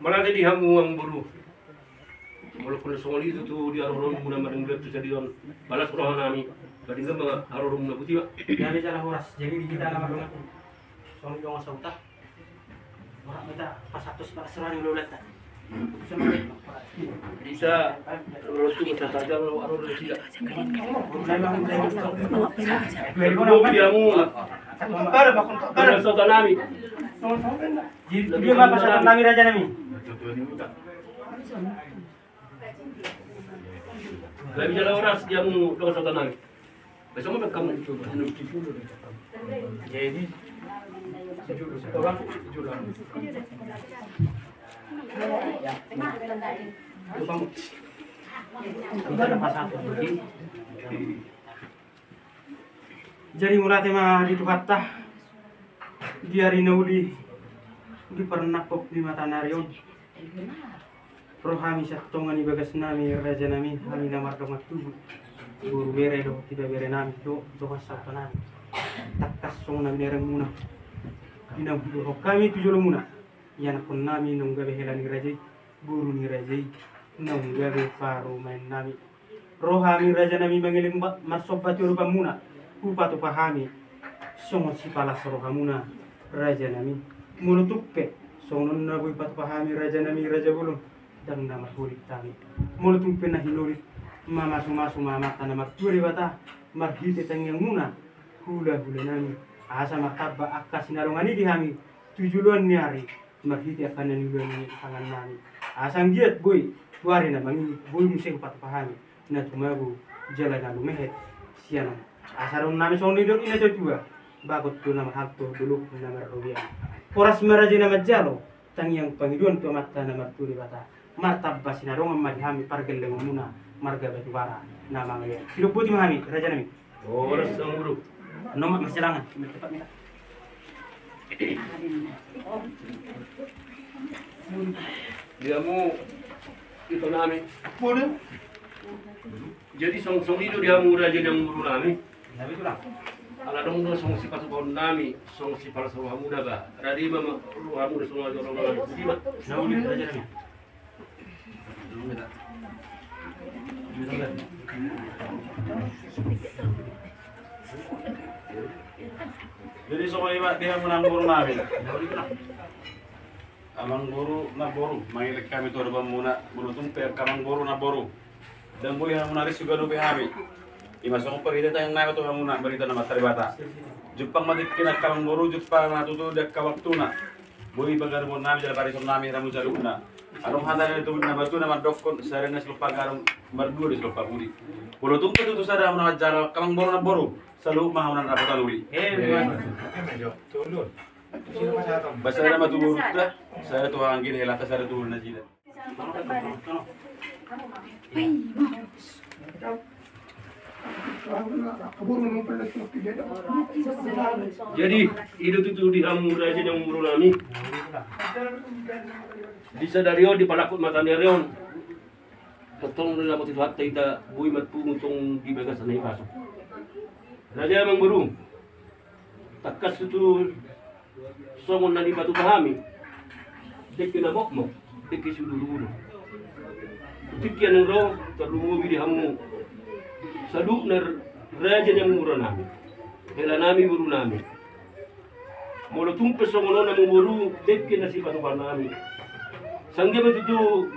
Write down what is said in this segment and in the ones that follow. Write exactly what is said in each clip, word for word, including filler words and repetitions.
Mauliate di hamu amangboru. Molo songon i tutu di haroromuna madenggan tu sadari on, palas rohanami. Madenggan ma haroromuna, botima. Jadi jala horas, jadi di hita na mardongan. Songon dongan sahuta. Ora meta pasatos palas roha ni ulaulanta. Bisa. Ora tu meta saja lo haroro sida. Dia ma pasahaton nami, raja nami. Gabe jala horas di hamu dongan sahuta nami. Besok mau kamu. Jadi, jadi mauliate ma di Tuhanta di ari na uli, di parnangkok ni mataniari on. Ro hami sian tonga ni bagasnami, rajanami, hami na mardongan tubu, boru, bere dohot ibebere nami dohot dongan sahuta nami. Tangkas songon na binerengmuna, di na hudokhon hami tu jolomuna, ianakhon nami naung gabe hela ni raja i, boru ni raja i, naung gabe parumaen nami. Ro hami, rajanami, mangelek ma-, marsomba tu adopanmuna, hupatupa hami songon sipalas rohamuna, rajanami. Molo tung pe songon on na boi patupa hami, rajanami, raja bolon, ndang na marholit hami. Molo tung pe na hinolit, mamasumasu ma Amanta na martua Debata marhite tangiangmuna, hulahulanami, asa martamba angka sinadongan i di hami tu joloan ni ari, marhite angka na niula ni tangannami. Asa anggiat boi tu ari na mangihut boi muse hupatupa hami na tumabu jala na lumehet sian on. Asa dohononnami songon nidok ni natuatua: Bagot do na marhalto, dolok na marrobean. Horas ma raja i na manjalo, tangiang pangidoan tu Amanta na martua Debata, martamba sinadongan ma di hami pargellengonmuna marga Batubara na mangalean. Sidok boti ma hami, rajanami. Horas, amangboru. Nomor masih langan. Di hamu itonami. Jadi songon i do di hamu, raja ni amangborunami. Ala adong do songon sipatupaonnami, songon sipalas rohamuna ba. Rade ma rohamuna songon na jolo nami. Di ma. Na uli, rajanami. Jadi songon i ma di hamu amangborunami. Amangboru, namboru, mangelek hami tu adopanmuna, molo tung pe angka amangboru, namboru, ndang boi hamu na ris, gabe hami. I ma songon parhitean nami tu hamuna, marhite Amanta Debata. Jumpang ma tingki ni angka amangboru, jumpang ma tutu di angka waktuna. Boi panggabeannami jala parisonnami hamu saluhutna. Adong hata ni tubu na batua na mandokkon: Sada na silompa gadong, mardua do silompa pudi. Molo tung pe tutu sada hamu na manjalo, angka amangboru, namboru, saluhut ma hamu na dapotan uli. Ba sada ma tu borunta, sada tu anggi ni helanta, sada tu boru nasida. Jadi i do tutu di hamu, raja ni amangborunami. Di sadari on, di parnangkok mataniari on, tongtong do didapoti Tuhanta hita boi marpungu tong di bagasan na hipasu. Raja, amangboru, tangkas tutu songon na nipatupa hami, dengke na mokmok, dengke siulululu. Tu tingki on ro, tarlumobi di hamu saluhutna, raja ni amangborunami, helanami, borunami. Molo tung pe songon on, amangboru, dengke na sipatupaonnami, asa anggiat ma tutu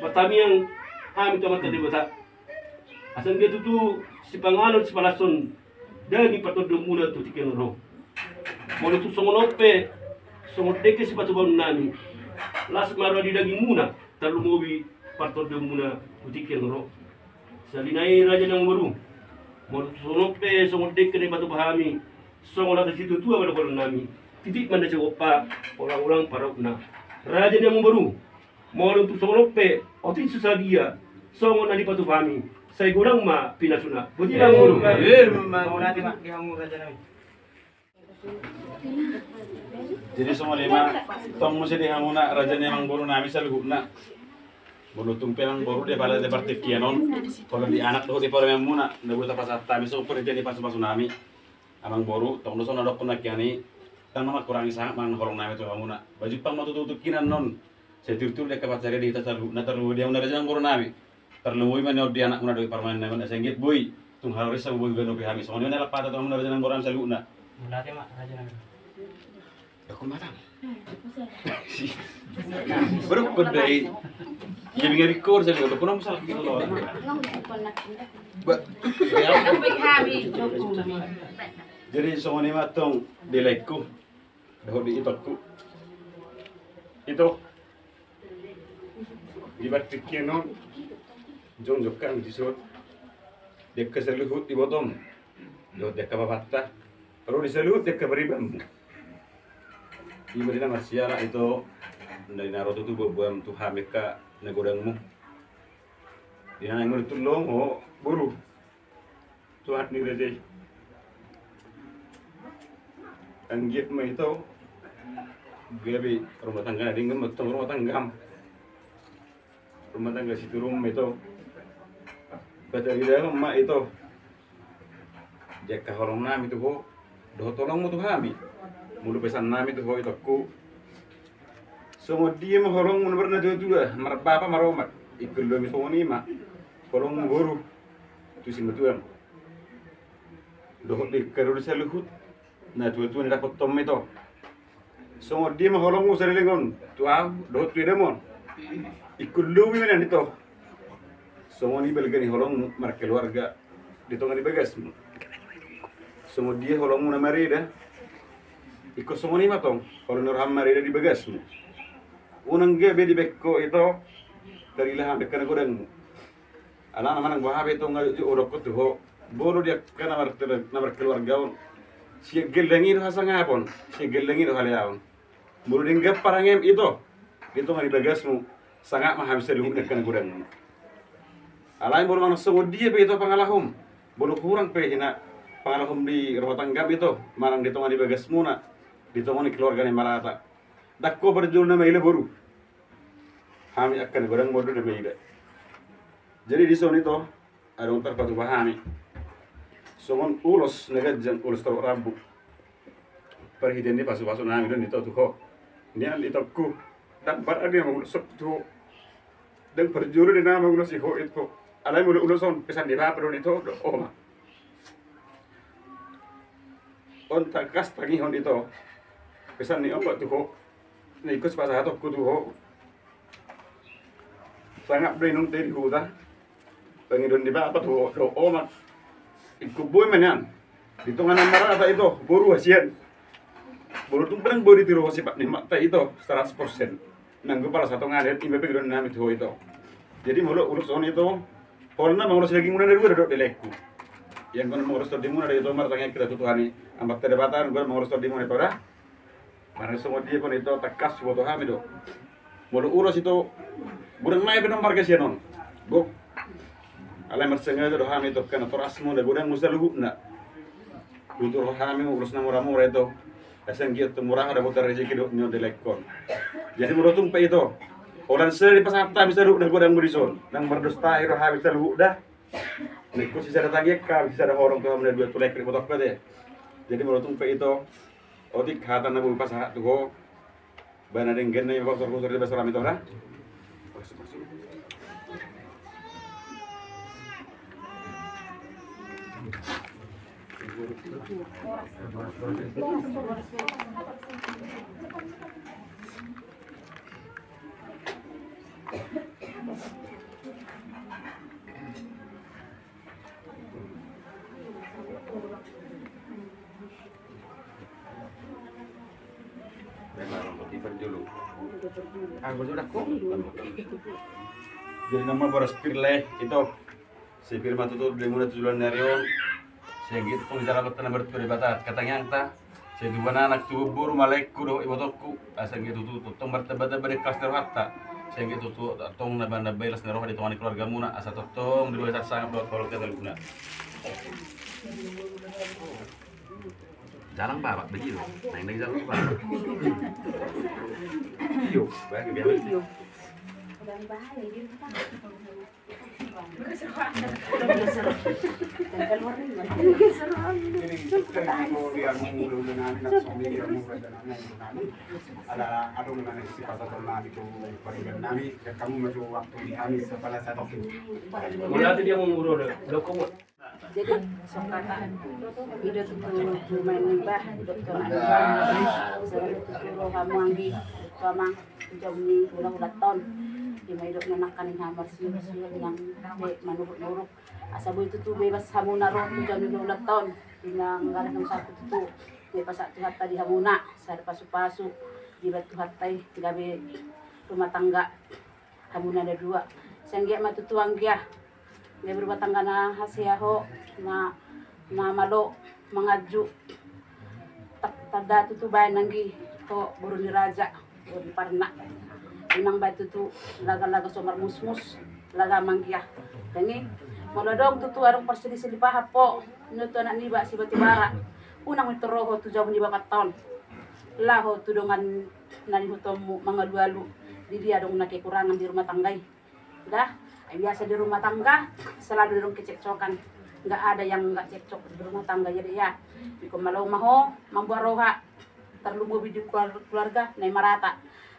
martamiang hami tu Amanta Debata. Asa anggiat tutu sipanganon, sipalashon daging partondion muna tu tingki on ro. Molo tung songon on pe songon dengke sipatupaonnami, las ma roha di daging muna, tarlumobi partondion muna tu tingki on ro. Sahali nai, raja ni amangboru, molo tung songon on pe songon dengke na nipatupa hami, songon hata ni situatua ma dohononnami: Titik ma na sigompa, olang-olang parauhna. Raja ni amangboru, molo tung songon on pe otik so sadia songon na nipatupa hami, sai godang ma pinasuna. Boti ma, amangboru. Emma. Mauliate ma di hamu, rajanami. Jadi songon i ma tong muse di hamuna, raja ni amangborunami saluhutna. Molo tung pe, amangboru, di apala di partingkian on, holan di anak dohot di parumaenmuna, na boi tapasahat hami songon parhitean ni pasupasunami. Amangboru, tong do songon na dohonon nangkin i, ndang na mangkurangi sangap manang holongnami tu hamuna. Ba jumpang ma tutu tingki on. Sai turtur di angka pansarian di hita saluhutna, tarlumobi di hamuna raja nang boru nami. Tarlumobi ma nion di anakmuna dohot parumaen nami on, asa anggiat boi tung haloris hamu boi ganup hami. Songon i ma na lampata tu hamuna raja nang boru nami saluhutna. Mauliate ma raja nami. Dokon ma tang. Baru kondai. Ia binga bikor saja dokon am salah gitu loh. Ba. Jadi songon i ma tong di laengku dohot di itongku. Ito. Di partingkian on jongjong hami dison. Di angka saluhut ibotom dohot di angka bapanta, ro di saluhut di angka paribanmu. Ima di na marsiala ito, na di na ro tutu boaboam tu hami angka na godangmu. Di na naeng muli tu lomo boru. Tuhan ni raja i. Anggiat ma ito gabe rumah tangga na denggan ma tong rumah tanggam. Rumah tangga siturun ma ito. Pataridaon ma ito di angka holong nami tu ho dohot holongmu tu hami. Molo pesan nami tu ho itongku, songon dia ma holongmu na marnatuatua, marbapa maromak, ingkon lobi songon i ma holongmu boru tu simatuam dohot di angka na di saluhut. Natuatua na dapot on ma ito. Songon dia ma holongmu saleleng on tu ahu dohot tu idamu on, ingkon lobi ma nian ito. Songon i balga ni holongmu markeluarga di tonga ni bagasmu. Songon dia holongmu na marida, ingkon songon i ma tong holong ni roham marida di bagasmu. Unang gabe dibaen ho ito tarila hami angka na godangmu. Alana manang boha be tong, nga jo hudokkon tu ho, molo di angka na markeluarga on, sian gelleng i do hasangapon, sian gelleng i do haleaon. Molo denggan parangeam ito di tonga ni bagasmu, sangap ma hami saluhut ni angka na godangmu. Alai molo manang songon dia pe ito pangalahom, molo hurang pe hina pangalahom di rumah tanggam ito manang di tonga ni bagasmuna, di tonga ni keluarga na marata, ndang ho parjolo na maila boru. Hami angka na godang ma do na maila. Jadi dison ito adong tarpatupa hami songon ulos na ganjang, ulos torop rambu. Parhitean ni pasupasu nami do ito tu ho. Nian itongku, ndang parade ma ulos on tu ho. Ndang parjolo do na mangulosi ho ito. Alai molo ulos on pesan ni bapa do ito do, oma. On tangkas tangihon ito pesan ni omak tu ho. Na ingkon sipasahatonku tu ho. Sangap do inanta i di huta. Pangidoan ni bapa tu ho dohot omak. Ingkon boi ma nian di tonga na marata ito boru hasian. Boru tung pe ndang boi ditiru ho sipat ni omanta ito saratus persen. Nanggo pala satonga ni ima pangidoan nami tu ho ito. Jadi molo ulos on ito, holan na mangulosi dagingmuna na dua do dohot di laengku. Ia ingkon mangulosi tondimuna do ito martangiang hita tu Tuhan i. Amanta Debata nanggo mangulosi tondimuna ito da. Manang songon dia pe on ito tangkas huboto hami do. Molo ulos ito godang nai pe na marga sian on. Gok. Alai marsengaja do hami tu angka natorasmu na godangmu saluhutna. Tutu ro hami ulos na muramura ito. Asa anggiat tumurang do dapotan rezeki dohot nion di laengkon. Jadi molo tung pe ito holan sada dipasahat hami saluhut na godangmu dison, ndang mardosa i do hami saluhut da. Ningku sisada tangiang hami sisada horong tu hamu na dua tu laengku di botok pe te. Jadi molo tung pe ito otik hata na boi hupasahat tu ho. Ba na denggan na ima pausur-usur di basur ami tora. Jadi nama boras pir le ito. Si pir ma tutu di muna tu joloan ni ari on. Sai anggiat tong dijalo Amanta na martua Debata angka tangiangta. Sai tubuan anak tubuan boru ma laengku dohot ibotongku. Asa anggiat tutu tongtong martamba-tamba di kelas ni rohanta. Sai anggiat tutu tongtong namba-namba las ni roha di tonga ni keluargamuna. Asa tongtong di bagasan sangap dohot holong hita saluhutna. Jalang bapak begitu. Naeng lagi jalang bapak. Iyo, baik biasa. Jadi, kita itu dia mau udah-udah nani, langsung dia mau udah-udah nani, nani. Ala adong nani si pasator nani tu pariban nani, dan hamu maju waktu di Hamis, kepala satu. Mula tu dia mau ngurus, lo komo. Jadi, songkata, i do tutu, tutu main niba, dokter niba, selalu tutu rohamu anggi, tu amang, tu jabu ni hulahulanta on. Di ma idok na nangkaning hamar siur-siur nang be manuruk-nuruk. Asa boi tutu bebas hamuna ro tu jabu ni hulahulanta on. Di na nggaran nang sapu tutu. Di pasahat Tuhanta di hamuna, sada pasu-pasu, di batu Tuhanta i, gabe rumah tangga. Hamuna na dua. Sai anggiat ma tutu anggia. Gabe rumah tangga na hasea ho, na, na malo manganju. Ta-, tanda tutu baen anggi ho boru ni raja, boru ni parna. Unang baen tutu laga-laga so marmusmus, laga ma anggia. Dang i, molo adong tutu adong parsellisih paham ho, nuntu anak niba si Batubara. Unang mintor ro ho tu jabu ni bapanta on. Laho tu dongan na nihutonmu mangalualu, di dia adong na kekurangan di rumah tangga i. Dah, ai biasa di rumah tangga selalu adong kecekcokan. Nggak ada yang nggak cekcok di rumah tangga, jadi ya. Ingkon malo ma ho mambuat roha, tarlumobi di keluar-, keluarga na i marata.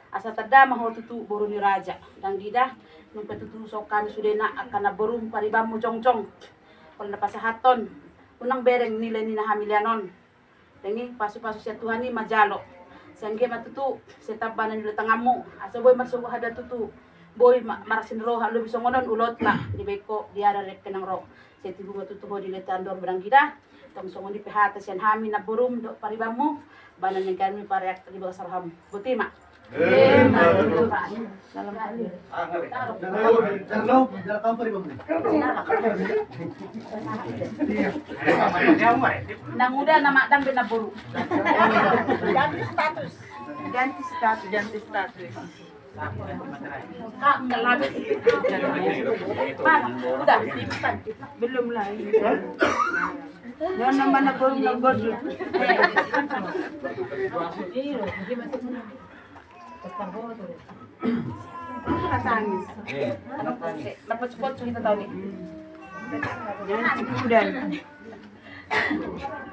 Asa tanda ma ho tutu boru ni raja. Dang i dah, nunga tutu songkami sudena angka namborum paribanmu jongjong. Olo na pasahathon, unang bereng nilai ni na hamilian on. Dang i, pasu-pasu sian Tuhan i ma jalo. Sai anggiat ma tutu, sai tamba na niula tanganmu. Asa boi marsogot hata tutu. Boi ma-, marasi ni roha lobi songon on ulaonta. Dibaen ho di ari-ari pe naeng ro. Sai tibu ma tutu ho di lehon ni andor, dang i dah. Tong songon i pe hata sian hami namborum dohot paribanmu. Baenon ma anggiat pareak di bagas rohamu. Boti ma. Nang uda na madang be na boru. Ganti status. Ganti status. Ganti status. Kak, kelak. Mana? Udah. Belum lah. Yang mana boru na boru. Anak tangis. Anak tangis. Anak pocong-pocong kita tahu nih. Jangan tipu dan.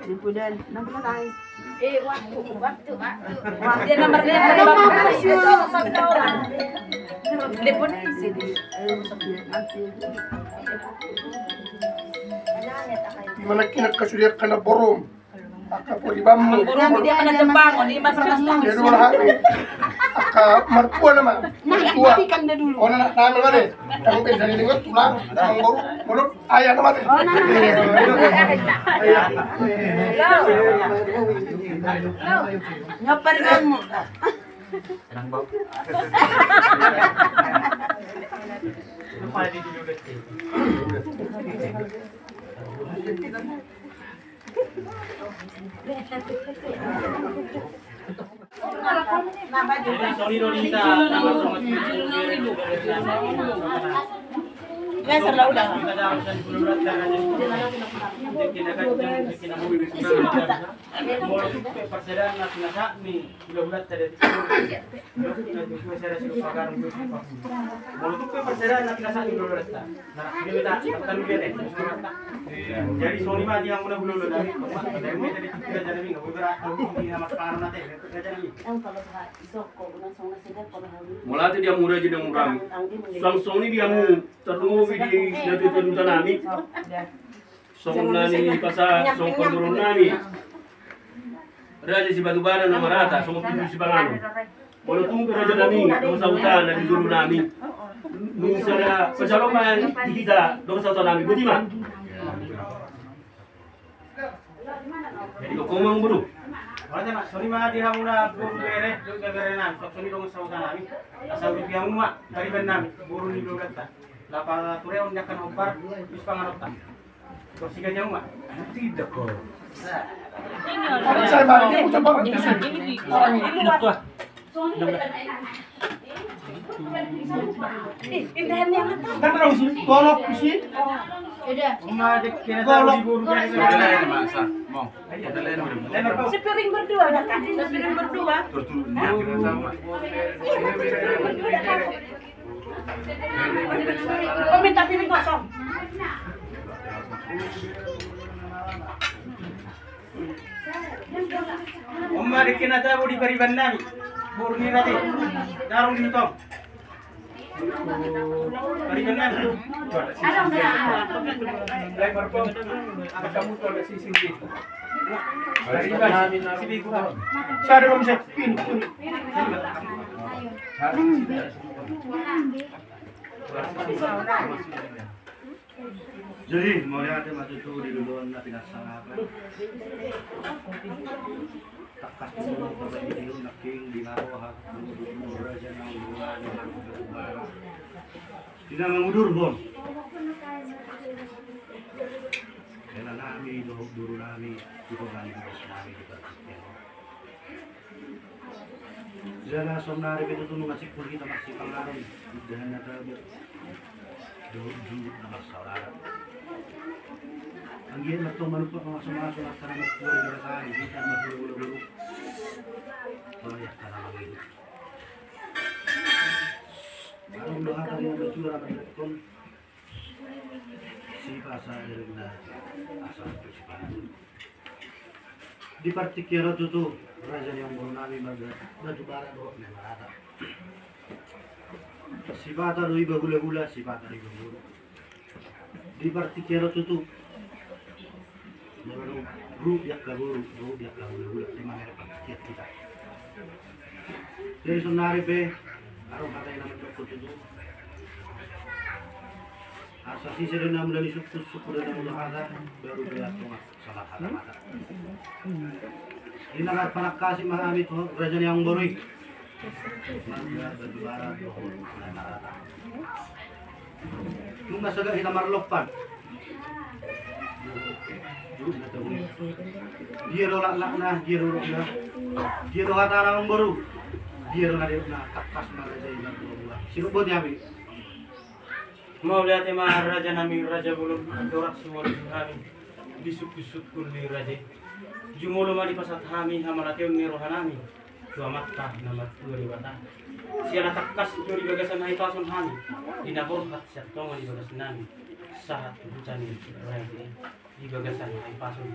Tipu dan. Anak tangis. Eh, waktu, waktu, waktu. Dia nomornya ada. Telepon sini. Di mana kina kasulian karena borom. Angka poribanmu. Angka boru dia kan ada bangun, ini masalah. Dia dua hami. Angka martua nama. Nah, martua. Matikan dia dulu. Oh, anak nama deh. Yang bisa didengar tulang, yang baru, mulut, ayah nama deh. Oh, nama. Iya. Ngapa denganmu? Tenang, Bang. Lupa di dulu deh. Molo tung pe parsadaan na pinasahat ni hulahulanta. Nah, dia minta, talu dia deh. Jadi, songon i ma di hamuna hulahula nami, dari meta di raja nami, nggak boleh berat, tahu di nama sekarang nanti, raja nami. Mauliate di hamu raja ni hamurami. Suang songon i di hamu, tarlumobi di natuatua nami. Songon na nipasahat songon parboruon nami. Raja Sibatubara na marata, songon pintu sipanganon. Molo tung pe raja nami, dongan sahuta na di jolo nami. Nunga sada pajalo ma di hita, dongan sahuta nami, boti ma. Jadi, kau ngomong, Bro. Raja, Mak, songon i ma di hamuna boru, bere, dohot ibebere nami, songon i dongan sahuta nami. Asa urupi hamu ma pariban nami, boru ni hulahulanta. Laho patureon di angka na hombar, di sipanganonta. Kau sigaja uma. Tidak kau. Saya mati, aku coba. Ini, ini, ini. Orang ini. Ini tua. Ih, indahan yang apa? Kan orang sini, golok di sini. Udah. Uma dek kena golok. Tahu di buru kan. Sepiring berdua, udah kan? Sepiring berdua. Terus dulu, ini akhirnya sama. Iya, kan sepiring berdua, udah kan? Kau minta piring kosong. On ma dengke na tabo di pariban nami. Boru ni raja i. Daru di tong. Pariban nami. Pariban nami. Sada bang saya. Jadi mauliate ma tutu di loloan na pinasahat. Tangkas tu molo pabaen i nangkin di na roha, molo raja na ulaon na mangudurhon. Di na mangudurhon hela nami dohot boru nami, tu tonga ni boru nami di partingkian on. Jala saonari pe tutu nunga simpul hita marsipanganon, indahan na tabo dohot jolo na marsaudara. Anggiat ma tong manumpak mamasu-masu, martanam martua di bagasan hita, marhulahula boru. Tolong ya, tanam lagi. Adong do hata ni na matua na mandokkon, sipasa iring na asa tu sipasa. Di partingkian on tutu, raja ni amangboru nami marga Batubara dohot Naimaratak. Sipata do iba hulahula, sipata do iba boru. Di partingkian on tutu, molo dung ro di angka boru, ro di angka hulahula, ima na di partingkian hita. Jadi saonari pe, adong hata i na mandokkon tutu. Asa sise do na mula ni sungkun, sungkun do na mula hata, baru pe antong salah hata-hata. Di na marpanangkasi ma hami tu raja ni amangboru i. Marga Batubara dohot Naimaratak. Nunga sagat hita marlompan. Dia do laklakna, dia do urupna, dia do hatana amangboru, dia do na nidokna, tangkas ma raja i marboa-boa. Sidok boti hami. Mauliate ma raja nami, raja bolon, andorang sumorang hami di sungkun-sungkun ni raja i. Jumolo ma dipasahat hami hamauliateon ni roha nami tu Amanta na martua Debata. Siala tangkas do di bagasan hahipason hami di na borhat sian tonga ni bagas nami sahat tu huta ni raja i. Di bagasan hahipason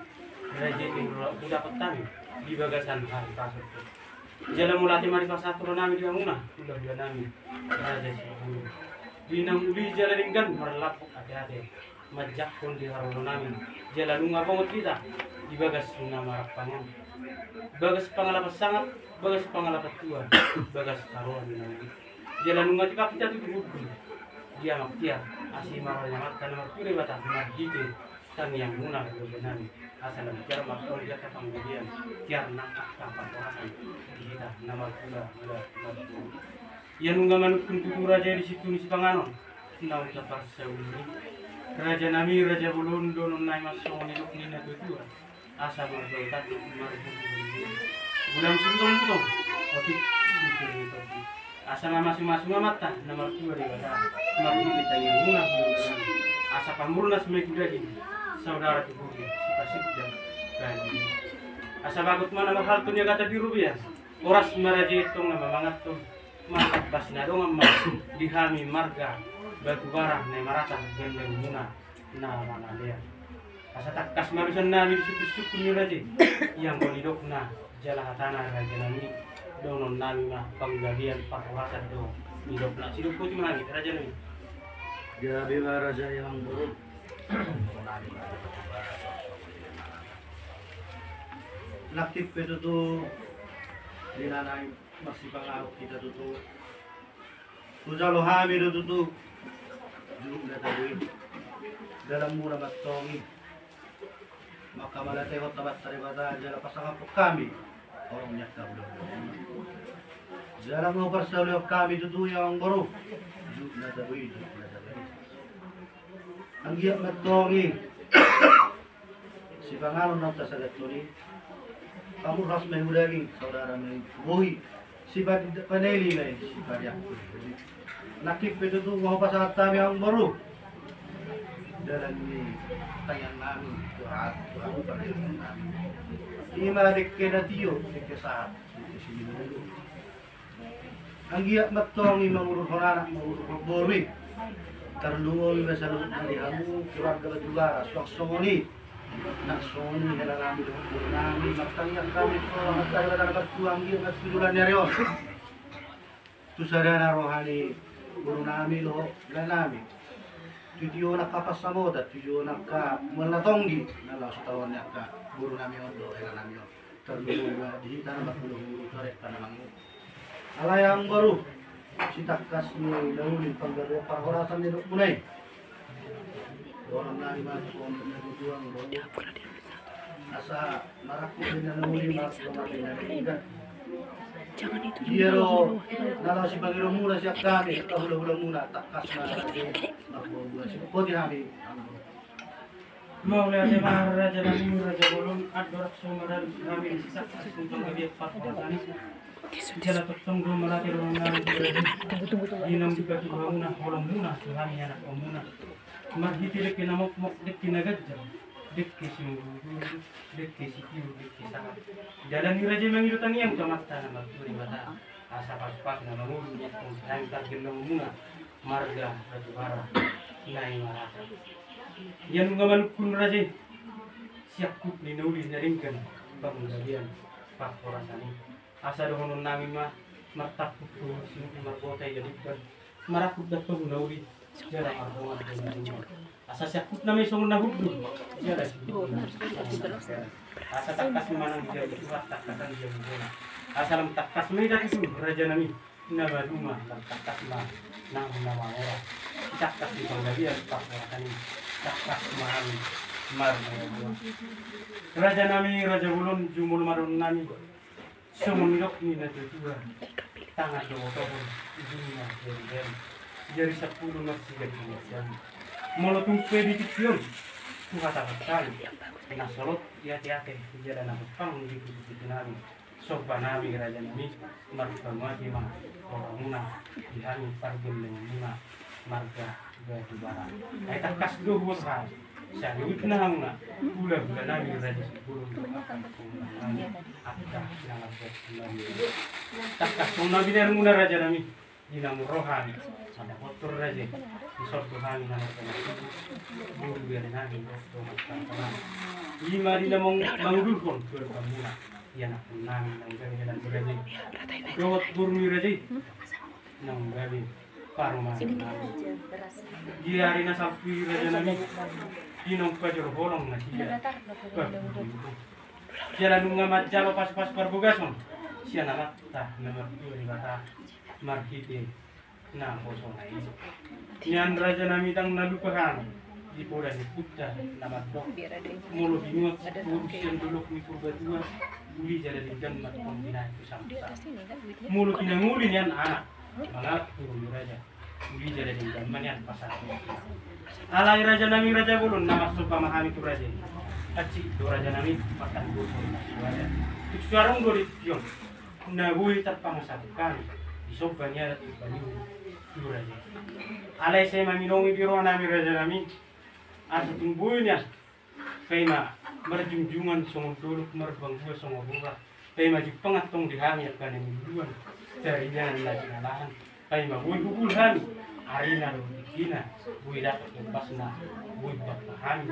raja i, hudapot hami di bagasan hahipason. Jala mauliate ma dipasahat roha nami di hamuna hulahula nami, raja i, di na uli jala denggan marlambok ate-ate manjangkon di haroro nami. Jala nunga bongot hita di bagas na marampang on, bagas pangalapan sangap, bagas pangalapan tua, bagas haroa ni na uli. Jala nunga tipak hita tu tubuhon dia ma tiar, asi ma roha ni Amanta na martua Debata marhite tangiangmuna hulahula nami. Asa lam tiar ma tong di angka panggabean, tiar nang angka parhorasan di hita na marhulahula. Ia nunga manungkun tutu raja i di situtu ni sipanganon naung taparsaulihon i. Raja nami, raja bolon, dohonon nami ma songon nidok ni na tua-tua. Asa mardaotan marbubuhan, godang sibutong-butong, otik di pir ni tondi. Asa mamasu-masu ma Amanta na martua Debata marhite tangiangmuna hulahula nami. Asa pamurnas ma i tu daging, saudara tu bohi, sipasip dan rani. Asa bagot ma na marhalto ni agatan di robean. Horas ma raja i tong na mamanganhon, martambas na dongan ma di hami marga Batubara, Naimaratak, gellengmuna na mangalean. Asa tangkas ma urusan nami di sungkun-sungkun ni raja i. Ia anggo nidokna jala hatana raja nami, dohonon nami ma panggabean parhorasan do nidokna. Sidok boti ma hami raja nami. Gabe ma raja i amangboru. Nangkin pe tutu di na naeng marsipanganon hita tutu, hujalo hami do tutu juguk na tabo i. Dalanmuna ma antong i. Manghamauliatehon Amanta Debata jala pasangaphon hami horong ni angka hulahula. Jala nunga huparsaulihon hami tutu i amangboru juguk na tabo i, juguk na tabo i. Anggiat ma antong i sipanganon naung tasagathon i, pamurnas ma i hu daging, saudara ma i hu bohi, sipaneli ma i sipariak. Nangkin pe tutu nunga hupasahat hami amangboru dalan ni tangiang nami tu hamu, tu hamu partingkian nami. Ima dengke na tio, dengke sahat, dengke siminulu. Anggiat ma antong i mangudurhon anak, mangudurhon boru i. Tarlumobi ma saluhutna di hamu keluarga Batubara, suang songon i. Nang songon i hela nami dohot boru nami, martangiang hami tu Amanta Debata na martua, anggiat ma tu joloan ni ari on tu sada na roha ni boru nami dohot hela nami. Tu tio angka pansamotan, tu tio angka mual na tonggi na laho sitaonon ni angka boru nami on dohot hela nami on. Tarlumobi ma di hita na marhulahula, tu arekta na mangolu. Alai amang boru, sitangkas ni na uli panggabean parhorasan ni dokmuna i. Dohonon nami ma songon na tujuan boru. Asa marangkup di na uli, marangkup di na uli. Ia do na laho sipangidoonmuna sian hami, angka hulahulamuna, tangkas ma na uli, marhulahula, sibohoti hami. Mauliate ma raja nami, raja bolon, andorang so maradu hami di sitangkas ni panggabean parhorasan i. Jala tongtong do mauliate roha nami di naung dibagi hamuna holongmuna tu hami anakkonmuna. Marhite dengke na mokmok, dengke na ganjang, dengke simudurudur, dengke sitiur, dengke sahat. Jala ni raja i mangido tangiang tu Amanta na martua Debata. Asa pasupasu na mangolu di hami pargellengonmuna marga Batubara Naimarata. Ia nunga manungkun raja i siangkup ni na uli na denggan panggabean parhorasan i. Asa dohonon nami ma martangkup tu sinuku marbota ia denggan, marangkup dapot na uli jala marbongan. Asa siangkup nami songon na hundul. Asa tangkas ma nang dijabu Tuhan, tangkasan dijabu bona. Asa lam tangkas ma i dapot tu raja nami na maduma, lam tangkas ma nang na mangora. Tangkas di panggabean parhorasan i, tangkas ma hami marboa-boa. Raja nami, raja bolon, jumolo ma dohonon nami. Songon nidok ni natuatua, tangan do otohon, ujungna jari-jari, jari sampulu marsiganti-gantian. Molo tung pe di tingki on, tu hata parsalu, na solot i ate-ate, jala na gompang di pitu-pitu nami. Somba nami raja nami, marpamuati ma rohamuna di hami pargellengonmuna marga Batubara. Ai tangkas do huhut hami, saluhutna hamuna hulahula nami raja sibolon dohot angka na marboa nami. Tangkas songon na binermuna raja nami, di na murrohon hami mandapothon raja i, dison do hami na martonggo tubu, boru bere nami dohot dongan sahaporseaon. I ma di na mangudurhon tu alupanmuna, ianakhon nami naung gabe hela ni raja i dohot boru ni raja i naung gabe parumaen nami. Di ari na salpu i raja nami, di naung pajor holong nasida, pahudi uhu. Jala nunga manjalo pasupasu parbagason sian Amanta na martua Debata marhite naposona i. Nian raja nami, ndang na lupa hami di poda ni ompunta na mandok, molo binuat siboru sian dolok ni Purbatua, uli jala denggan ma tong binahen tu samsa. Molo pinangoli nian anak mangalap tu boru ni raja, uli jala denggan ma nian pasahat. Alai raja nami, raja bolon, na marsomba ma hami tu raja i. Hansit do raja nami, martanggor do raja. Tung so adong do di tingki on na boi tarpangasahon hami, disomba ni adat somba ni uhum tu raja i. Alai sai manginongi di roha nami raja nami, asa tung boi nian, paima marjungjungan songon dolok, marbangua songon roha, paima jumpang antong di hami angka na niluluan, tarinangan na jinalahan, paima boi hubul hami arina dohot tingkina, boi dapot ombasna, boi bangga hami,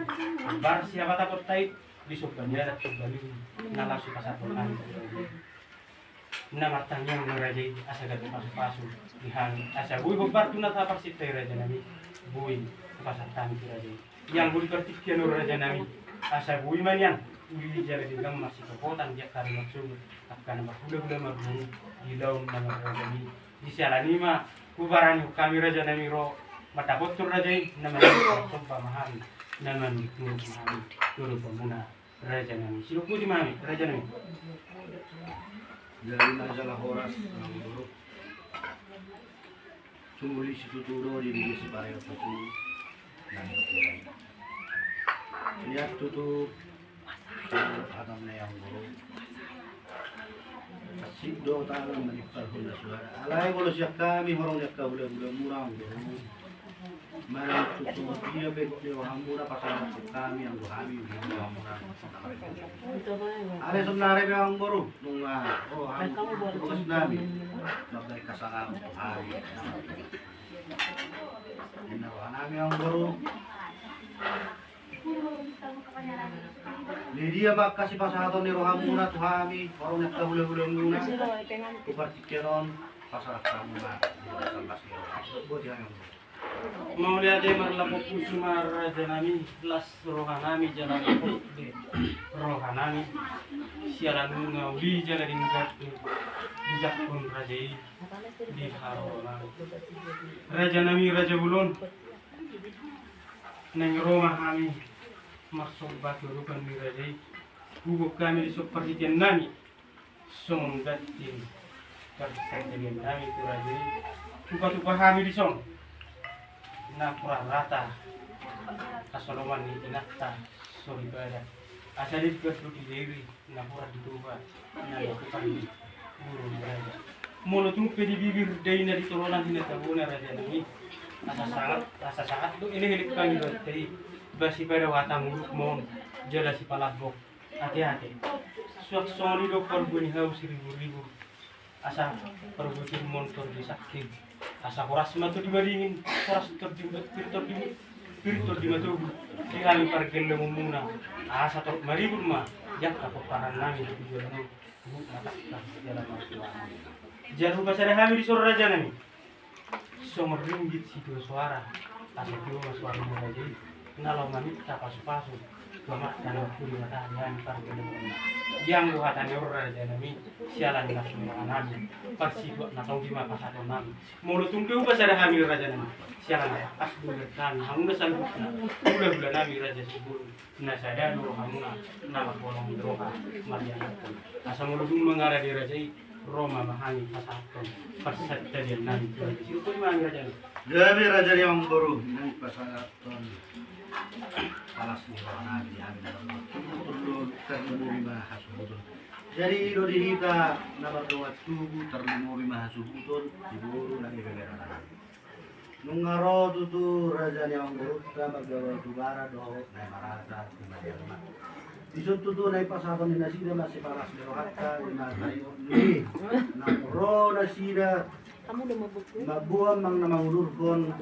bar sihabatahonta i, disomba ni adat somba ni uhum na laos sipasahaton hami. Na martangiang ma raja i asa gabe pasupasu di hami, asa boi hombar tu na taparsinta i raja nami, boi tapasahat hami tu raja i. Ianggo di partingkian on raja nami, asa boi ma nian uli jala denggan marsitopotan di angka na marsogot, angka na marhulahula marboru di ulaon na marragam i. Di siala ni i ma hubaranihon hami raja nami ro mandapothon raja i na manurut somba ma hami, na manurut ma hami tu alupanmuna. Raja nami, sidok puji ma hami raja nami. Jadi na jala horas nang boru. Sumuli situtu do di bibir sipareon tutu. Nang lihat tutu. Atam na yang boru. Asik do tangan manimpal hula suara. Alai molo sian hami horong ni angka hulahulamuna boru. Manang tu songon dia pe di rohamuna pasahathon hami, anggo hami di rohamuna. Alai sonari pe amangboru, nunga ro hami tu boru nami mambahen hasangapon tu hami. Ninna roha nami amangboru. Di dia ma angka sipasahaton ni rohamuna tu hami, horong ni angka hulahulamuna, tu partingkian on, pasahat hamu ma di bagasan las ni roha. Boti hami amangboru. Mauliate marlaku pusu ma raja nami, las roha nami jala las be roha nami. Siala nunga uli jala denggan dijangkon raja i di haroro nami. Raja nami, raja bolon, naeng ro ma hami marsomba tu adopan ni raja i. Huboan hami dison partingkian nami songon ganti partingkian nami tu raja i. Hupatupa hami dison napuran rata hasoloman ni inanta soripada, asa denggan do di diri napuran di toba na dilakuhon ni boru ni raja. Molo tung pe di bibir daina, di tolonan hinatabona raja nami, asa sahat, asa sahat do elekelek pangidoanta i. Ba sipadohatan muluk ma on jala sipalambok. Ateate. Suang songon i do parbue ni hau siriburribur, asa parbue tirmon tor di sangkir, asa horas ma tondi madingin, horas tondi, pir tondi, pir tondi matogu di hami pargellengonmuna. Asa torop maribur ma di angka pomparan nami di tujuan on, huhut ma tangkas jala martua. Jala hupasada hami dison raja nami songon ringgit situa soara, asa tio ma soara ni raja i na laho maminta pasupasu tu Amanta na marhite hata ni hami pargellengonmuna. Ianggo hata ni on raja nami, siala ni las ni roha nami, parsituak na tonggi ma pasahaton nami. Molo tung pe hupasada hami raja nami, siala na tangkas do hami, hamuna saluhutna hulahula nami raja sibolon. Na sada do rohamuna na marholong ni roha mardianakon. Asa molo dung mangarade raja i, ro ma hami pasahathon parsatadian nami tu raja i. Huboan ma hami raja i. Gabe raja ni amangboru, nunga pasahathon las ni roha nami di hami. Tarlumobi ma hasuhuton. Jadi i do di hita na mardongan tubu, tarlumobi ma hasuhuton di boru nang di bebere nami. Nunga ro tutu raja ni amangborunta margabau tu barat dohot na i marata tu manjalma. Dison tutu na i pasahaton ni nasida ma sipalas ni rohanta, i ma taringot ni nang ro nasida mamboan manang na mangudurhon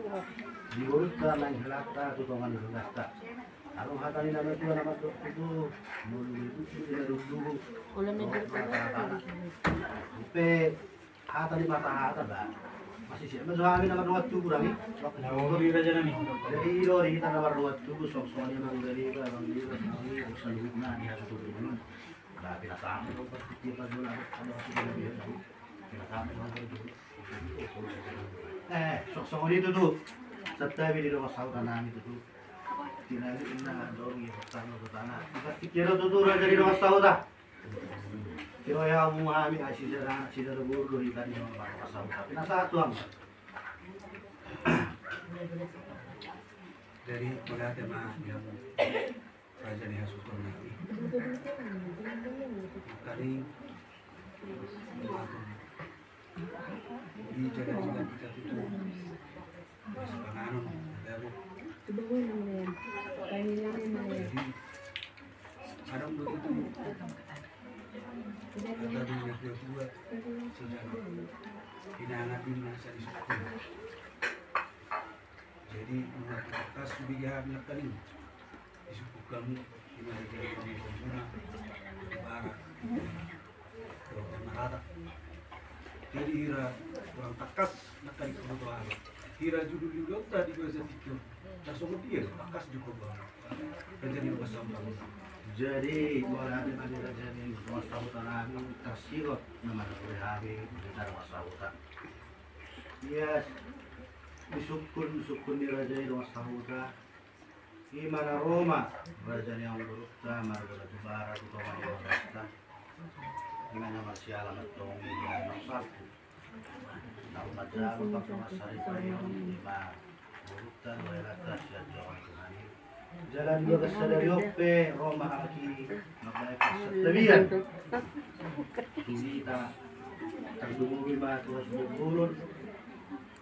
di borunta nang helanta tu tonga ni hundasta. Adong hata ni na matua na mandok tutu, molo di buku di na dulu. Pe hata ni marhata ba. Masih siap ma jo hami na mardongan tubu nami. Na uli raja nami. Jadi i do di hita na mardongan tubu, songon i ma di ba, bang di ba, songon i, saluhutna di hasuhuton. Ba, pinasahat do, pas di ba, bola, ada hasuhuton. Pinasahat do, bang di ba. Eh, songon i tutu. Santabi di dongan sahuta nami tutu. Tinali na dong i, pertama, pertama. Pas di kira tutu, raja di dongan sahuta. Tiro ya mu hami, ai sisa anak sisa boru do hita di dongan sahuta. Pinasahat tu hamu. Jadi, mauliate ma di hamu raja ni hasuhuton nami. Tadi di jaga tinggal kita tutu. Masih panganon, ada bu. Jadi, ada buat itu. Ada di anak dua dua. Sejarah. Pinangan di masa di sekolah. Jadi, mengaku kertas sudah dia hanya paling. Disungkun hamu, di mana dia kamu berguna, di barat, di marata. Jadi hira kurang takas, na kali kuno tu hami. Hira judul di ulonta di dua satu tujuh. Langsung dia takas juga bang. Kan jadi lepas sampah. Jadi, mauliate ma di raja ni dongan sahuta nami, tarsigot nama na boleh hami, di tara dongan sahuta. Iya, disungkun, sungkun ni raja i dongan sahuta. I ma na ro ma raja ni amangborunta marga Batubara tu tonga ni marata. I ma na marsiala mantong i na salpu. Na manjalo pangkamas saripa i on i ma borunta dohot helanta sian Jawa Tuhan i. Jala di bagas sadari on pe ro ma aki mambahen parsantabian. Tu hita tarlumobi ma tu hasuhuton.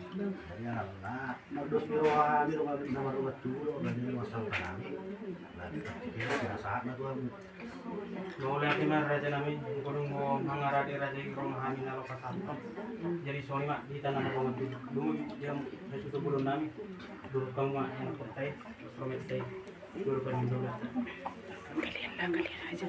Jadi alana mardos ni roha ni roha na marroha tu roha ni roha sangka nami. Nah, kita saat na tuan. Mauliate ma raja nami, enggo dung mangarade raja i ro ma hami na loka sahat on. Jadi songon i ma di tanah na tonga tu dulu jam na suto bolon nami. Dulu kamu ma yang kotai, promet tai. Dulu kamu dulu. Kalian lah, kalian aja.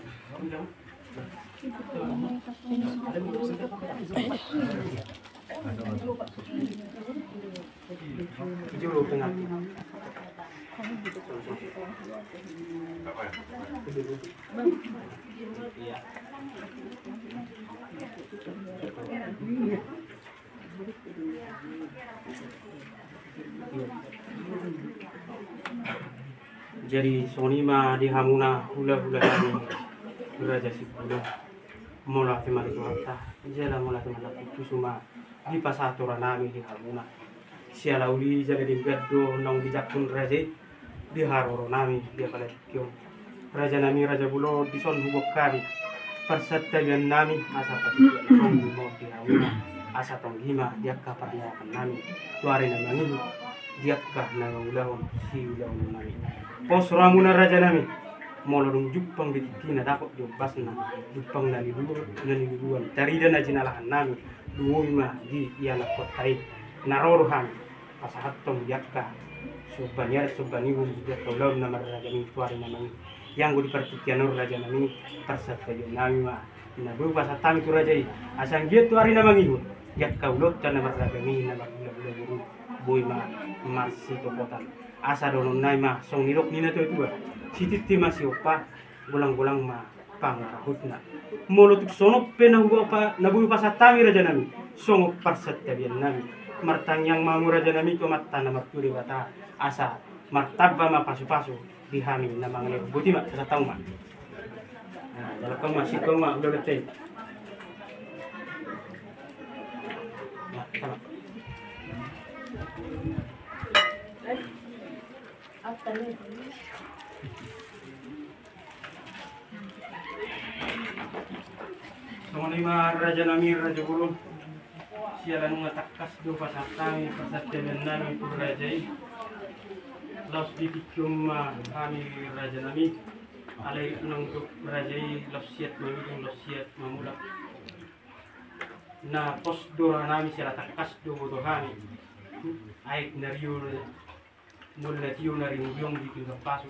Jadi songon i ma di hamuna hulahula nami, Raja Sipula. Mauliate ma di Tuhanta, jala mauliate ma di Tuhanta, supasu ma dipasahat roha nami di hamuna. Siala uli jala denggan do naung dijangkon raja i di haroro nami di apala tingki on. Raja nami, raja bolon, dison huboan hami parsantabian nami asa pasahat roha nami di hamuna, asa tonggi ma di angka parniapan nami tu ari na mangihut, di angka na mangulahon siulahon nami. Pos rohamuna raja nami, molo dung jumpang di tingki na dapot di ombasna, jumpang na niluluan, na niluluan, tarida na jinalahan nami, lumobi ma di ianakhonta i na ro do hami pasahathon di angka somba ni adat somba ni uhum di angka ulaon na marragam i tu ari na mangihut. Ianggo di partingkian on raja nami, parsantabian nami ma na boi hupasahat hami tu raja i, asa anggiat tu ari na mangihut di angka ulaonta na marragam i na marhulahula boru boi ma marsitopotan. Asa dohonon nami ma songon nidok ni natuatua: Sititi ma siompa, golanggolang ma pangarahutna. Molo tung songon on pe na huboan, na boi hupasahat hami raja nami, songon parsantabian nami, martangiang ma hamu raja nami tu Amanta na martua Debata asa martamba ma pasupasu di hami na mangalehon. Boti ma, pasahat hamu ma. Nah, jala hamu ma, singkop ma, udah letei. Songon i ma raja nami, raja bolon. Siala nunga tangkas do pasahat nami, pasahat hami tu raja i. Laos di tingki on ma hami raja nami. Alai unang dok raja i laos siat mangidung, laos siat mamulak. Na pos do roha nami, siala tangkas do boto hami. Aek na rio, molo na tio na ringgit di pinggan pasu.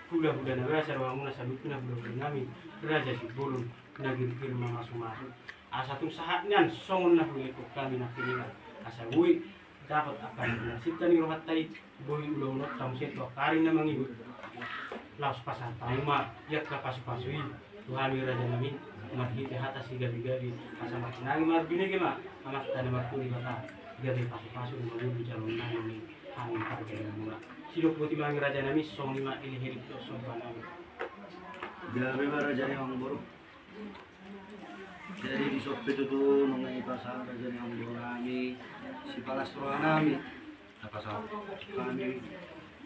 Hulahula na basa rohamuna saluhutna hulahula nami, raja Simbolon na girgir mamasumasu. Asa tung sahat nian songon na huilehon hami nangkiningan, asa boi dapot angka na pinasinta ni rohanta i. Boi ulaononta muse tu angka ari na mangihut. Laos pasahat hamu ma i angka pasupasu i tu hami raja nami, marhite hata sigabegabe, asa marnang marbinege ma amanta na martua Debata. Gabe pasupasu na mangolu jaloon nami, hami pargabungan muna. Sidok boti ma hami raja nami, songon i ma elekelek dohot somba nami. Gabe ma raja ni amangboru. Jadi di son pe tutu nunga dipasahat raja ni amangboru nami, sipalas roha nami, na pasahat hami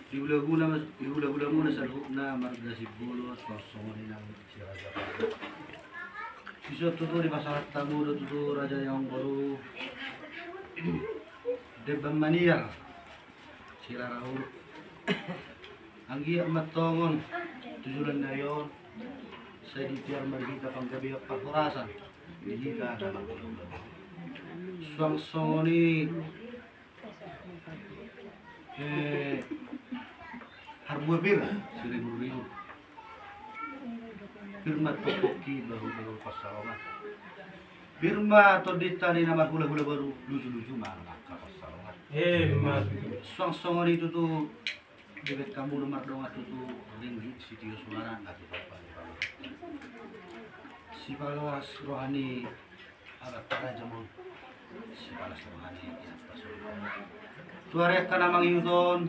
di hulahula, di hulahula muna saluhutna marga Simbolon, songon i nang si raja. Di son tutu dipasahat hamu do tutu raja ni amangboru Demban Maniar. Sira raja. Anggiat ma antong on tu joloan ni ari on sai dipiar ma di hita panggabean parhorasan di hita na marhulahula. Suang songon i, eh, harbua pir siribu-ribu. Pir ma antong pongki bahu-bahu pansalongan. Pir ma tondinta ni na marhulahula boru luju-luju ma angka pansalongan. Eh, ma. Suang songon i tutu, dibahen hamu do mardongan tutu ringgit sitio suara na tutu. Sipalas roha ni amanta raja ma on, sipalas roha ni inanta soripada. Tu ari angka na mangihut on,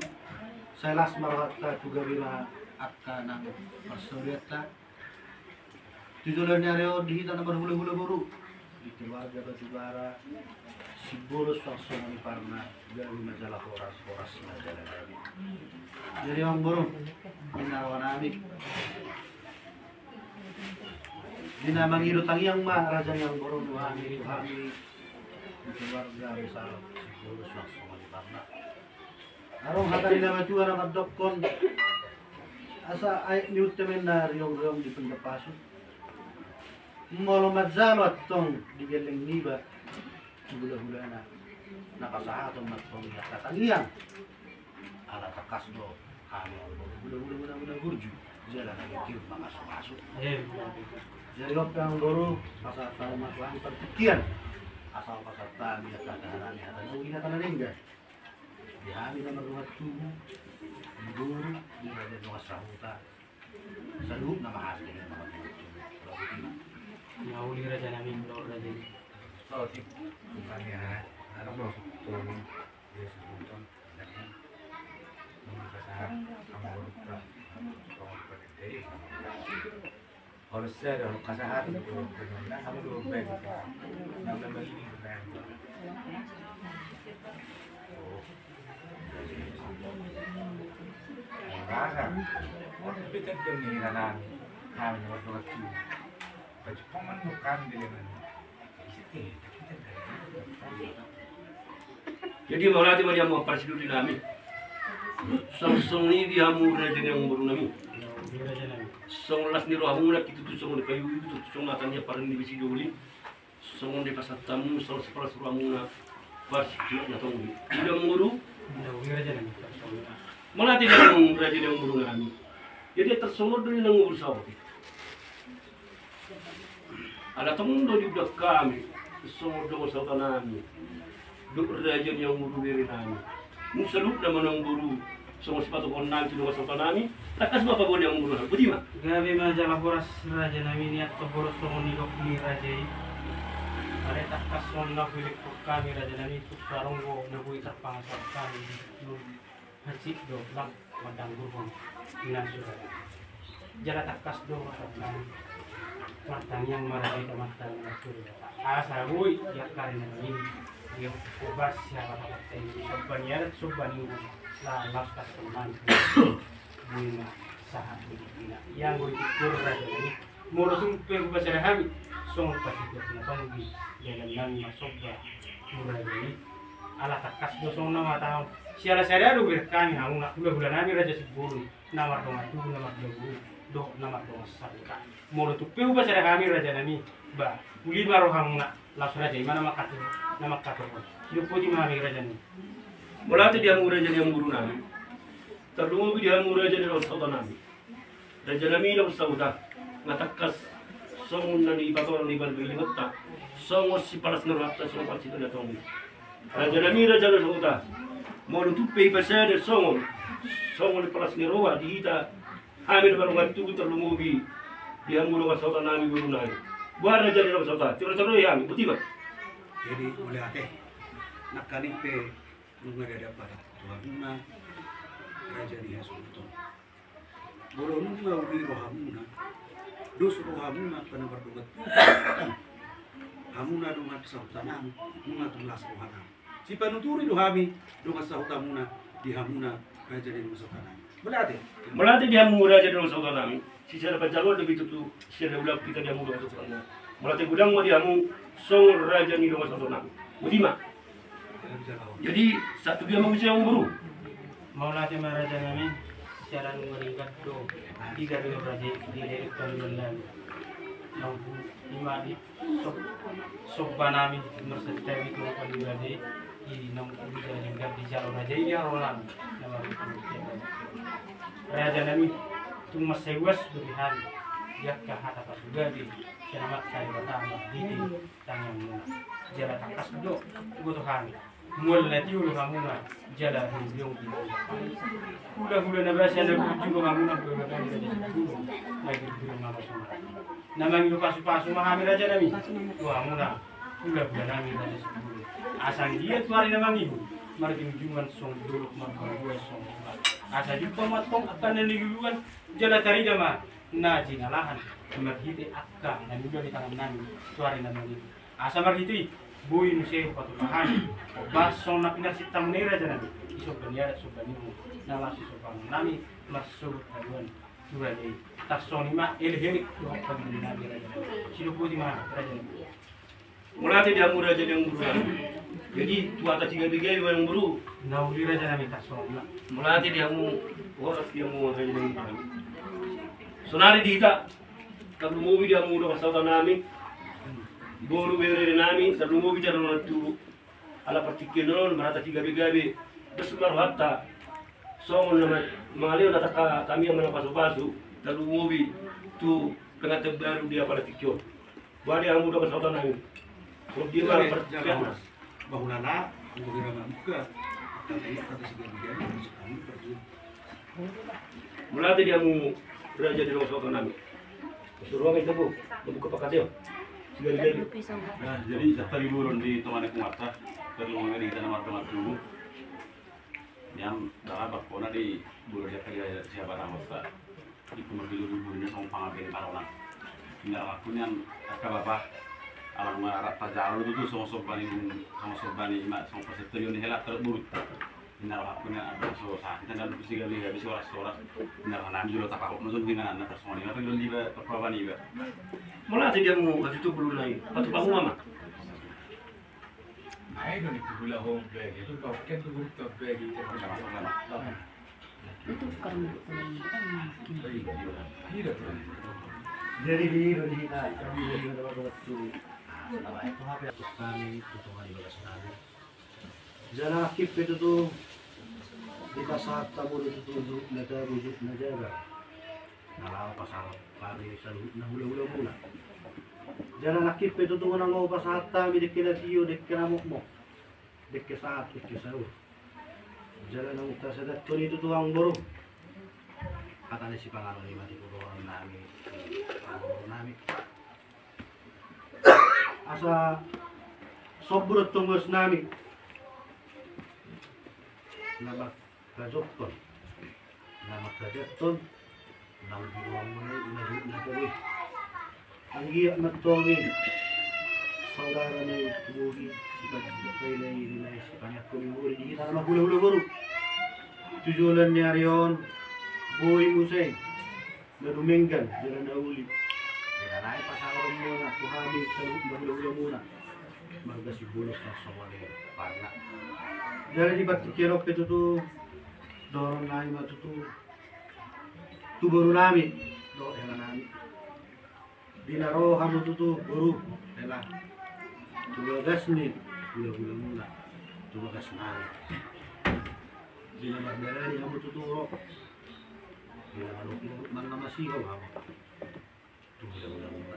sai las ma rohanta tu gabe na angka nang parsaulianta. Tu joloan ni ari on di hita na marhulahula boru, di keluarga Batubara Simbolon, suang songon i parna, gabe ma jala horas, horas ma jala gabe. Jadi amangboru, ninna roha nami, di na mangido tangiang ma raja ni amangboru tu hami, tu hami di keluarga besar Simbolon, suang songon i parna. Adong hata ni na matua na mandokkon, asa aek ni unta ma na riong-riong di pinggan pasu. Molo manjalo antong di gelleng niba tu hulahulana, na pasahaton ma antong i angka tangiang. Ala tangkas do hami hulahula muna burju jala na gigir mamasu-masu. Jadi on pe amangboru, pasahat hamu ma tu hami partingkian, asa pasahat hami angka hata ni hata na uli, hata na denggan. Di hami na mardongan tubu, di boru, di raja dongan sahuta. Saluhutna ma hami na mardongan tubu. Na uli raja nami, molo raja i. Olo sada, olo kasahatan do, na hamu do baen. Na memang ini benar. Oh. Rasa. Olo, tapi kan kami na nami. Kami na waktu-waktu. Baju paman do kami dengan. Jadi mauliate ma di hamu parsiduri nami. Songon i di hamu raja ni amangboru nami. Songon las ni rohamuna, tutu songon kayu, tutu songon hata ni amparni besi doli. Songon dipasahat hamu, songon sipalas rohamuna. Parsiduri na tonggi. Di hamu amangboru. Mauliate di hamu raja ni amangboru nami. Jadi tarsongon do di na ngubur saotik. Ala tong do diudak hami songon dongan sahuta nami dohot raja ni amangboru bere nami. Nunga saluhutna ma amangboru songon sipatupaon nami tu dongan sahuta nami. Tangkas ma paboa ni amangboru nami. Boti ma. Gabe ma jala horas raja nami, nian tong horas songon nidok ni raja i. Alai tangkas songon na huelek hami raja nami, tu saronggo na boi tarpangasar hami di hansit do lang mandanggurhon na sura. Jala tangkas do martangiang, martangiang ma raja i tu amanta na martua Debata, asa boi di angka ari na mangihut Ia, hobas siapa dapat tadi somba ni adat, somba ni uhum. Laos tak teman. Boi ma sahat di ina. Ia anggo di tikur raja nami. Molo tung pe hupasada hami songon pasada na tong di dalan nami marsomba tu raja i. Ala tangkas do songon na manghatahon, siala sada do berkami hamuna hulahula nami Raja Simbolon, na mardongan tubu, na mardongan boru dohot na mardongan sahuta. Molo tung pe hupasada hami raja nami, ba uli ma rohamuna. Laos raja i ma na mangkatur, na mangkaturhon. Sidok boti ma hami raja nami. Mauliate di hamu raja ni amangboru nami. Tarlumobi di hamu raja ni dongan sahuta nami. Raja nami dongan sahuta, nga tangkas songon na nipatorang ni balbal ni hota, songon sipalas ni rohanta, songon palas ni tondinta. Raja nami raja dongan sahuta, molo tung pe hupasada songon, songon palas ni roha di hita, hami na mardongan tubu, tarlumobi di hamu dongan sahuta nami, boru nami. Boha raja ni dongan sahuta, tiro-tiro i hami, boti ma. Jadi mauliate. Nangkaning pe nunga didok hata tu hamuna raja ni hasuhuton. Molo nunga uli rohamuna, dos rohamuna angka na mardongan tubu, hamuna dongan sahuta nami, nunga tung las roha nami. Sipanuturi do hami dongan sahutamuna di hamuna raja ni dongan sahuta nami. Mauliate. Mauliate di hamu raja ni dongan sahuta nami. Sisada panjalouon do i tutu, sisada ulaon hita di hamu dongan sahuta nami. Mauliate godang ma di hamu songon raja ni dongan sahuta nami. Boti ma. Jadi sahat tu dia ma muse, amangboru. Mauliate ma raja nami. Siala nunga denggan do, denggan do raja i di leleng tondinami. Naung uli ma di som-, somba nami marsantabi tu raja i, naung uli jadi denggan dijalo raja i di haroro nami. Na marhite raja nami, tung mansai uas do di hami di angka hata pasugadi sian Amanta Debata marhite tanganmuna. Jala tangkas do huboto hami, mual na tio do hamuna jala hujung di hamuna. Hulahula na basa na burju do hamuna, hulahula na basa na burju, na burju do hamuna. Na mangido pasupasu ma hami raja nami tu hamuna, hulahula nami Raja Simbolon. Asa anggiat tu ari na mangihut marjungjungan songon dolok, marbuabua songon upa. Asa jumpang ma antong angka na niluluan, jala tarida ma na jinalahan marhite angka na niula ni tangan nami tu ari na mangihut. Asa marhite i boi muse hupatupa hami, bah songon na pinarsinta muna i raja nami, di somba ni adat, somba ni uhum, na laos sisombahon nami marsogot haduan tu raja i. Tarsongon i ma elekelek dohot panggilan nami raja nami. Sidok boti ma hami raja nami. Mauliate di hamu raja ni amangboru nami. Jadi tu hata sigabe-gabe ma amangboru. Na uli raja nami, tarsongon i ma. Mauliate di hamu, horas di hamu raja ni amangboru nami. Sonari di hita, tarlumobi di hamu dongan sahuta nami, boru, bere nami, tarlumobi di hamu dongan tubu. Ala partingkian on marhata sigabe-gabe, dos ma rohanta. Songon na ma-, mangaleon hata hami ma na pasu-pasu, tarlumobi tu pengantin baru di apala tingki on. Boha di hamu dongan sahuta nami. Songon dia ma partingkian. Bahulala, anggo hira mamungka, angka na i, angka na sigabe-gabe, angka na sigabe-gabe. Mauliate di hamu raja ni dongan sahuta nami. Suruh kami tunggu, membuka pakat dia. Sigabe-gabe. Nah, jadi sahali bolon di tonga ni punguanta, tarlumobi di hita na mardongan tubu. Nian dara bakona di bulu dia kerja siapa nama sa. Iku marbilo di bulu dia songon pangabin karona. Ina aku nian angka bapa. Alam ngarap tajalo tutu songon somba ni, songon somba ni ima, songon persetujuan ni hela terburuk. Ina aku nian ada so sa. Kita dalam sigabe-gabe, soras-soras. Ina aku nanti dulu tapakok nonton dengan anak personal. Ina aku dulu liba perpapan iba. Mauliate di hamu, hasuhuton boru nami. Patupamu ma. Ai do ni tu hulahula on bagi, tu pakai tu hulahula on bagi. Itu karena jadi di, di hita, kami di hita waktu. Kami tu tonga ni bagas nami. Jala nangkin pe tutu dipasahat hamu do tutu ujungna, ujungna jaga. Na laho pasahat hami saluhutna hulahulamuna. Jala nangkin pe tutu nunga pasahat hami dengke na tio, dengke na mokmok, dengke sahat, dengke saur. Jala naung tasadahon i tutu amangboru, hata ni sipanganon i ma tu dohonon nami, amangboru nami. Asa sombu do tong uas nami. Na mangkajokkon, na mangkajokkon, na mangkajokkon, na mangkajokkon. Anggiat ma antong i Saudara na i tu bohi, sipainai rinai, sipainai kami bohi di hita na marhulahula boru. Tu joloan ni ari on, boi muse na dumenggan jala na uli. Jala nai pasahaton muna tu hami saluhut na hulahulamuna marga Simbolon, sasongoni parna. Jala di partingkian on pe tutu, dohonon nami ma tutu tu boru nami dohot hela nami. Di na ro hamu tutu boru hela tu bagas ni hulahulamuna, tu bagas nami. Di na mardalani hamu tutu ro, di na manuk-manuk manang na masihol hamu tu hulahulamuna.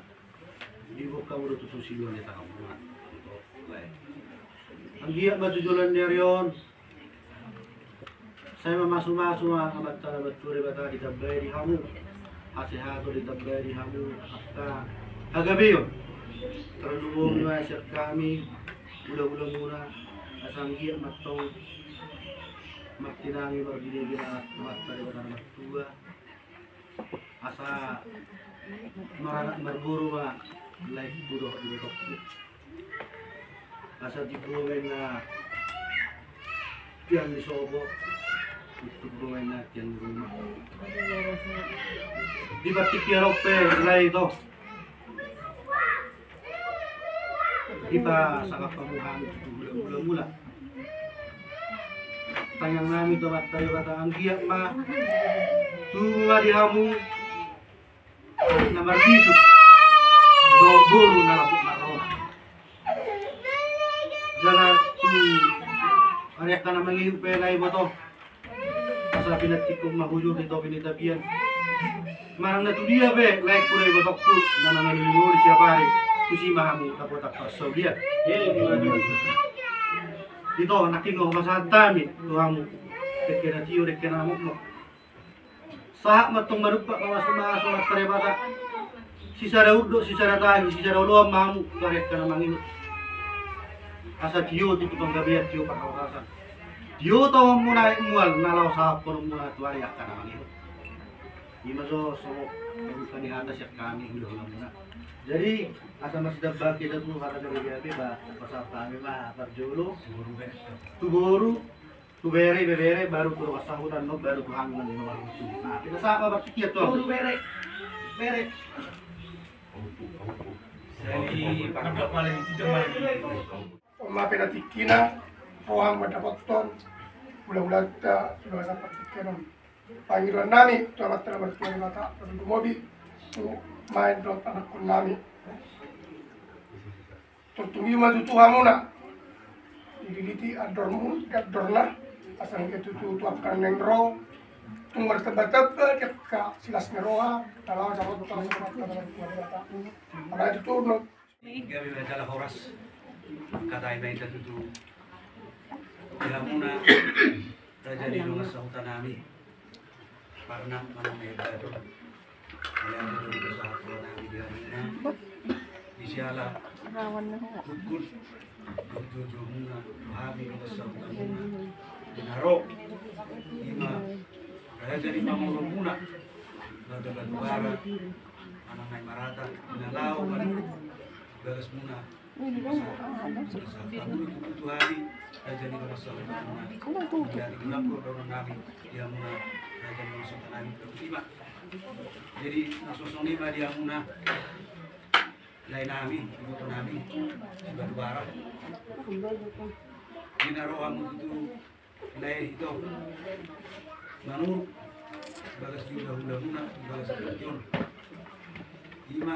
Di bokka muna tutu siluan ni tanganmuna. Anggiat ma tu joloan ni ari on, sai mamasumasu ma Amanta na martua Debata ditambai di hamu hasehaton, ditambai di hamu angka hagabeon. Tarlumobi ma sian hami hulahulamuna, asa anggiat ma tong martinangi marbinege Amanta Debata na martua. Asa maranak marboru ma laengku dohot ibotongku. Asa timbo ma inna tiang ni sopo, timbo ma inna tiang ni ruma. Di partingkian on pe lae ito. Hita sangap hamu hami tu hulahulamuna. Tangiang nami tu Amanta Debata anggiat ma tubu ma di hamu na marbisuk dohot boru na lapuk marroha. Jala tu ari angka na mangihut pe lae iboto. Asa pinantikhon ma hujur di topi ni tapian. Manang na tu dia pe laengku dohot ibotongku na mangalului ngolu siap ari, tusi ma hamu dapotan parsaulian. Ito nangkin ma hupasahat hami tu hamu dengke na tio, dengke na mokmok. Sahat ma tong madumpak mamasumasu Amanta Debata. Sisada unduk, sisada tagi, sisada oloan ma hamu tu ari angka na mangihut. Asa tio tutu panggabean, tio parhorasan, tio tongon muna aek mual na laho sahaphonon muna tu ari angka na mangihut. Ima jo songon pambuka ni hata sian hami hulahulamuna. Jadi asa marsidambahan hita tu hata gabe-gabe, ba pasahat hami ma parjolo tu boru, tu bere, ibebere, baru tu dongan sahuta, baru tu hami na marhusung. Nah, hita sahat ma partingkian tu boru, bere, bere. Jadi, pangkep malam itu, malam itu. On ma pe na tingkina, roham mandapothon hulahulanta di bagasan partingkian on. Pangidoan nami tu Amanta na martua Debata, tarlumobi tu maen dohot anakkon nami. Tortubi ma tutu hamuna dililiti andormu, andorna, asa anggiat tutu tu angka na naeng ro tung martambatamba di angka silas ni roha na laho jabothon tu Amanta na martua Debata. Alai tutu no Gabe ma jala horas. Hata i ma hita tutu di hamuna raja ni dongan sahuta nami. Parna manang na ibato. Alai hata do dipasahat roha nami di hamuna. Di siala hukun dohot jojomuna tu hami dongan sahutamuna. Di na ro ima raja ni pangolomuna, raja Batubara, manang na i marata, di na laho manurut bagasmuna. Sahat hamu do tutu tu hami raja ni dongan sahutamuna. Jadi di na ro dohonon nami di hamuna raja ni dongan sahuta nami, ima. Jadi na songon i ma di hamuna lae nami, iboto nami si Batubara. Di na ro hamu tutu lae ito manurut bagas ni hulahulamuna di bagas ni tingki on. Ima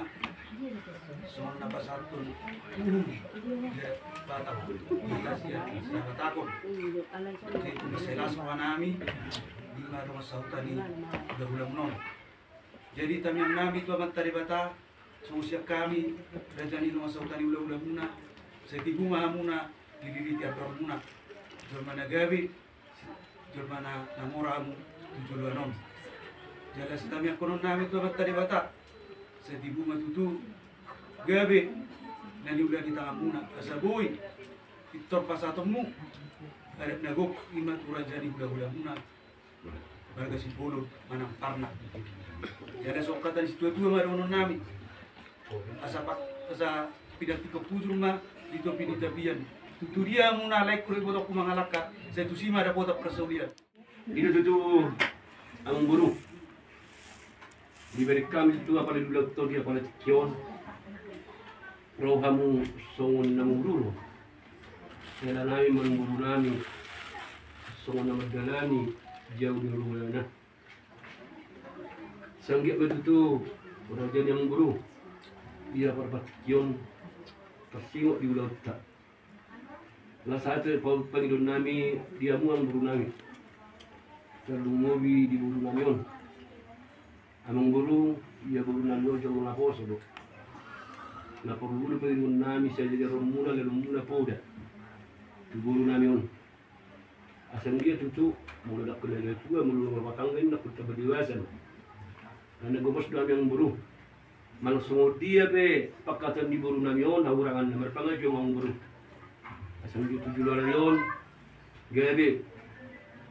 songon na pasahathon uhum di Batak, di hita sian Batak on. Jadi tu na sai las roha nami, ima dongan sahuta ni hulahulamuna on. Jadi tangiang nami tu Amanta Debata, songon sian hami raja ni dongan sahuta ni hulahulamuna, sai tibu ma hamuna dililiti andormuna, jolma na gabe, jolma na mora hamu tu joloan on. Jala sitangianghonon nami tu Amanta Debata, sai tibu ma tutu gabe na niula ni tanganmuna, asa boi pintor pasahatonmu adat na gok, ima tu raja ni hulahulamuna, marga Simbolon manang Parna. Jala songon hata ni situatua ma dohonon nami. Asa pa-, asa Pinantikhon hujur ma di topi ni tapian. Tutu dia muna laengku dohot ibotongku mangalangka, sai tusi ma dapotan parsaulian. I do tutu, amangboru. Dibereng hami tutu apala di ulaonta on, di apala tingki on. Ro hamu songon na mangolu. Hela nami, amangboru nami, songon na mandalani di au di ulaonna. Sai anggiat ma tutu, raja ni amangboru, di apala tingki on, tarsingot di ulaonta. Laos sahat tu pangidoan nami di hamu, amangboru nami, tarlumobi di boru nami on. Amangboru, ia boru nami on jolo naposo do. Na porlu do pangidoan nami, sai jadi rohamuna, lelomuna poda tu boru nami on. Asa anggiat tutu, molo ndang hona na tua, molo na marumah tangga, ndang hona tamba dewasa. Alana gomos do hami, amangboru. Manang songon dia pe pangkataion ni boru nami on, hahuranganna marpangaji, amangboru. Asa anggiat tu joloan on gabe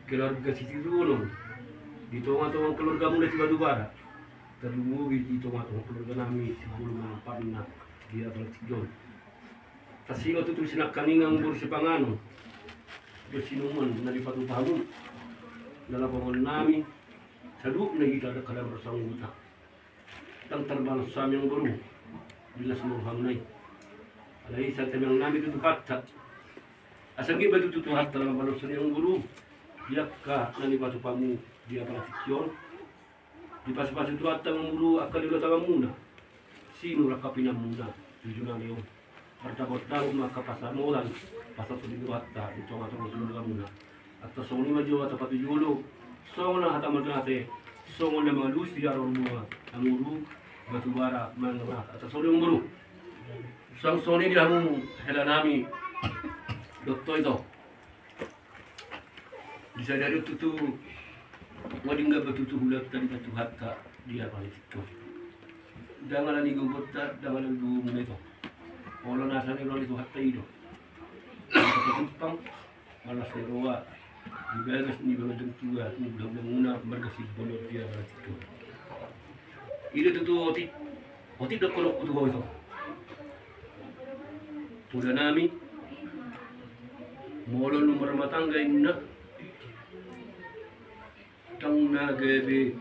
keluarga sitiruon on di tongatonga keluargamuna Sibatubara. Tarlumobi di tongatonga keluarga nami Sibolon Manang Parna di apala tingki on. Tarsingot tutu sinangkaningan, amangboru, sipanganon dohot sinuman na dipatupa hamu. Na laho pamangan nami, saluhutna hita ndang hona marsahuta. Ndang tarbalos hami, amangboru, di las ni rohamuna i. Alai sai tamiang nami tu Tuhanta. Asa anggiat ma tutu Tuhanta na mambaloshon i, amangboru, di angka na nipatupamu di apala tingki on. Dipasupasu Tuhanta, amangboru, angka na niula tanganmuna. Sinur angka pinanmuna tu joloan on. Mardapotdapot ma angka pasamotan, pasamotan ni Tuhanta di tongatonga keluargamuna. Antong songon i ma jolo, antong patujolo, songon na hata Marte, songon na mangalusi haroro muna, amangboru, Batubara, manang na hata songon i, amangboru. Suang songon i di hamu hela nami dohot ito. Disadari tutu, nga denggan be tutu ulaonta di Tuhanta di apala tingki on. Ndang ala ni gogonta, ndang ala ni gogomuna ito. Olo, na asa ni roha ni Tuhanta i do. Tumpang, malas ni roha di bagas ni bagas tua ni hulahula muna marga Simbolon di apala tingki on. I do tutu otik, otik dohononku tu ho ito. Poda nami, molo na marumah tangga inna, ndang na gabe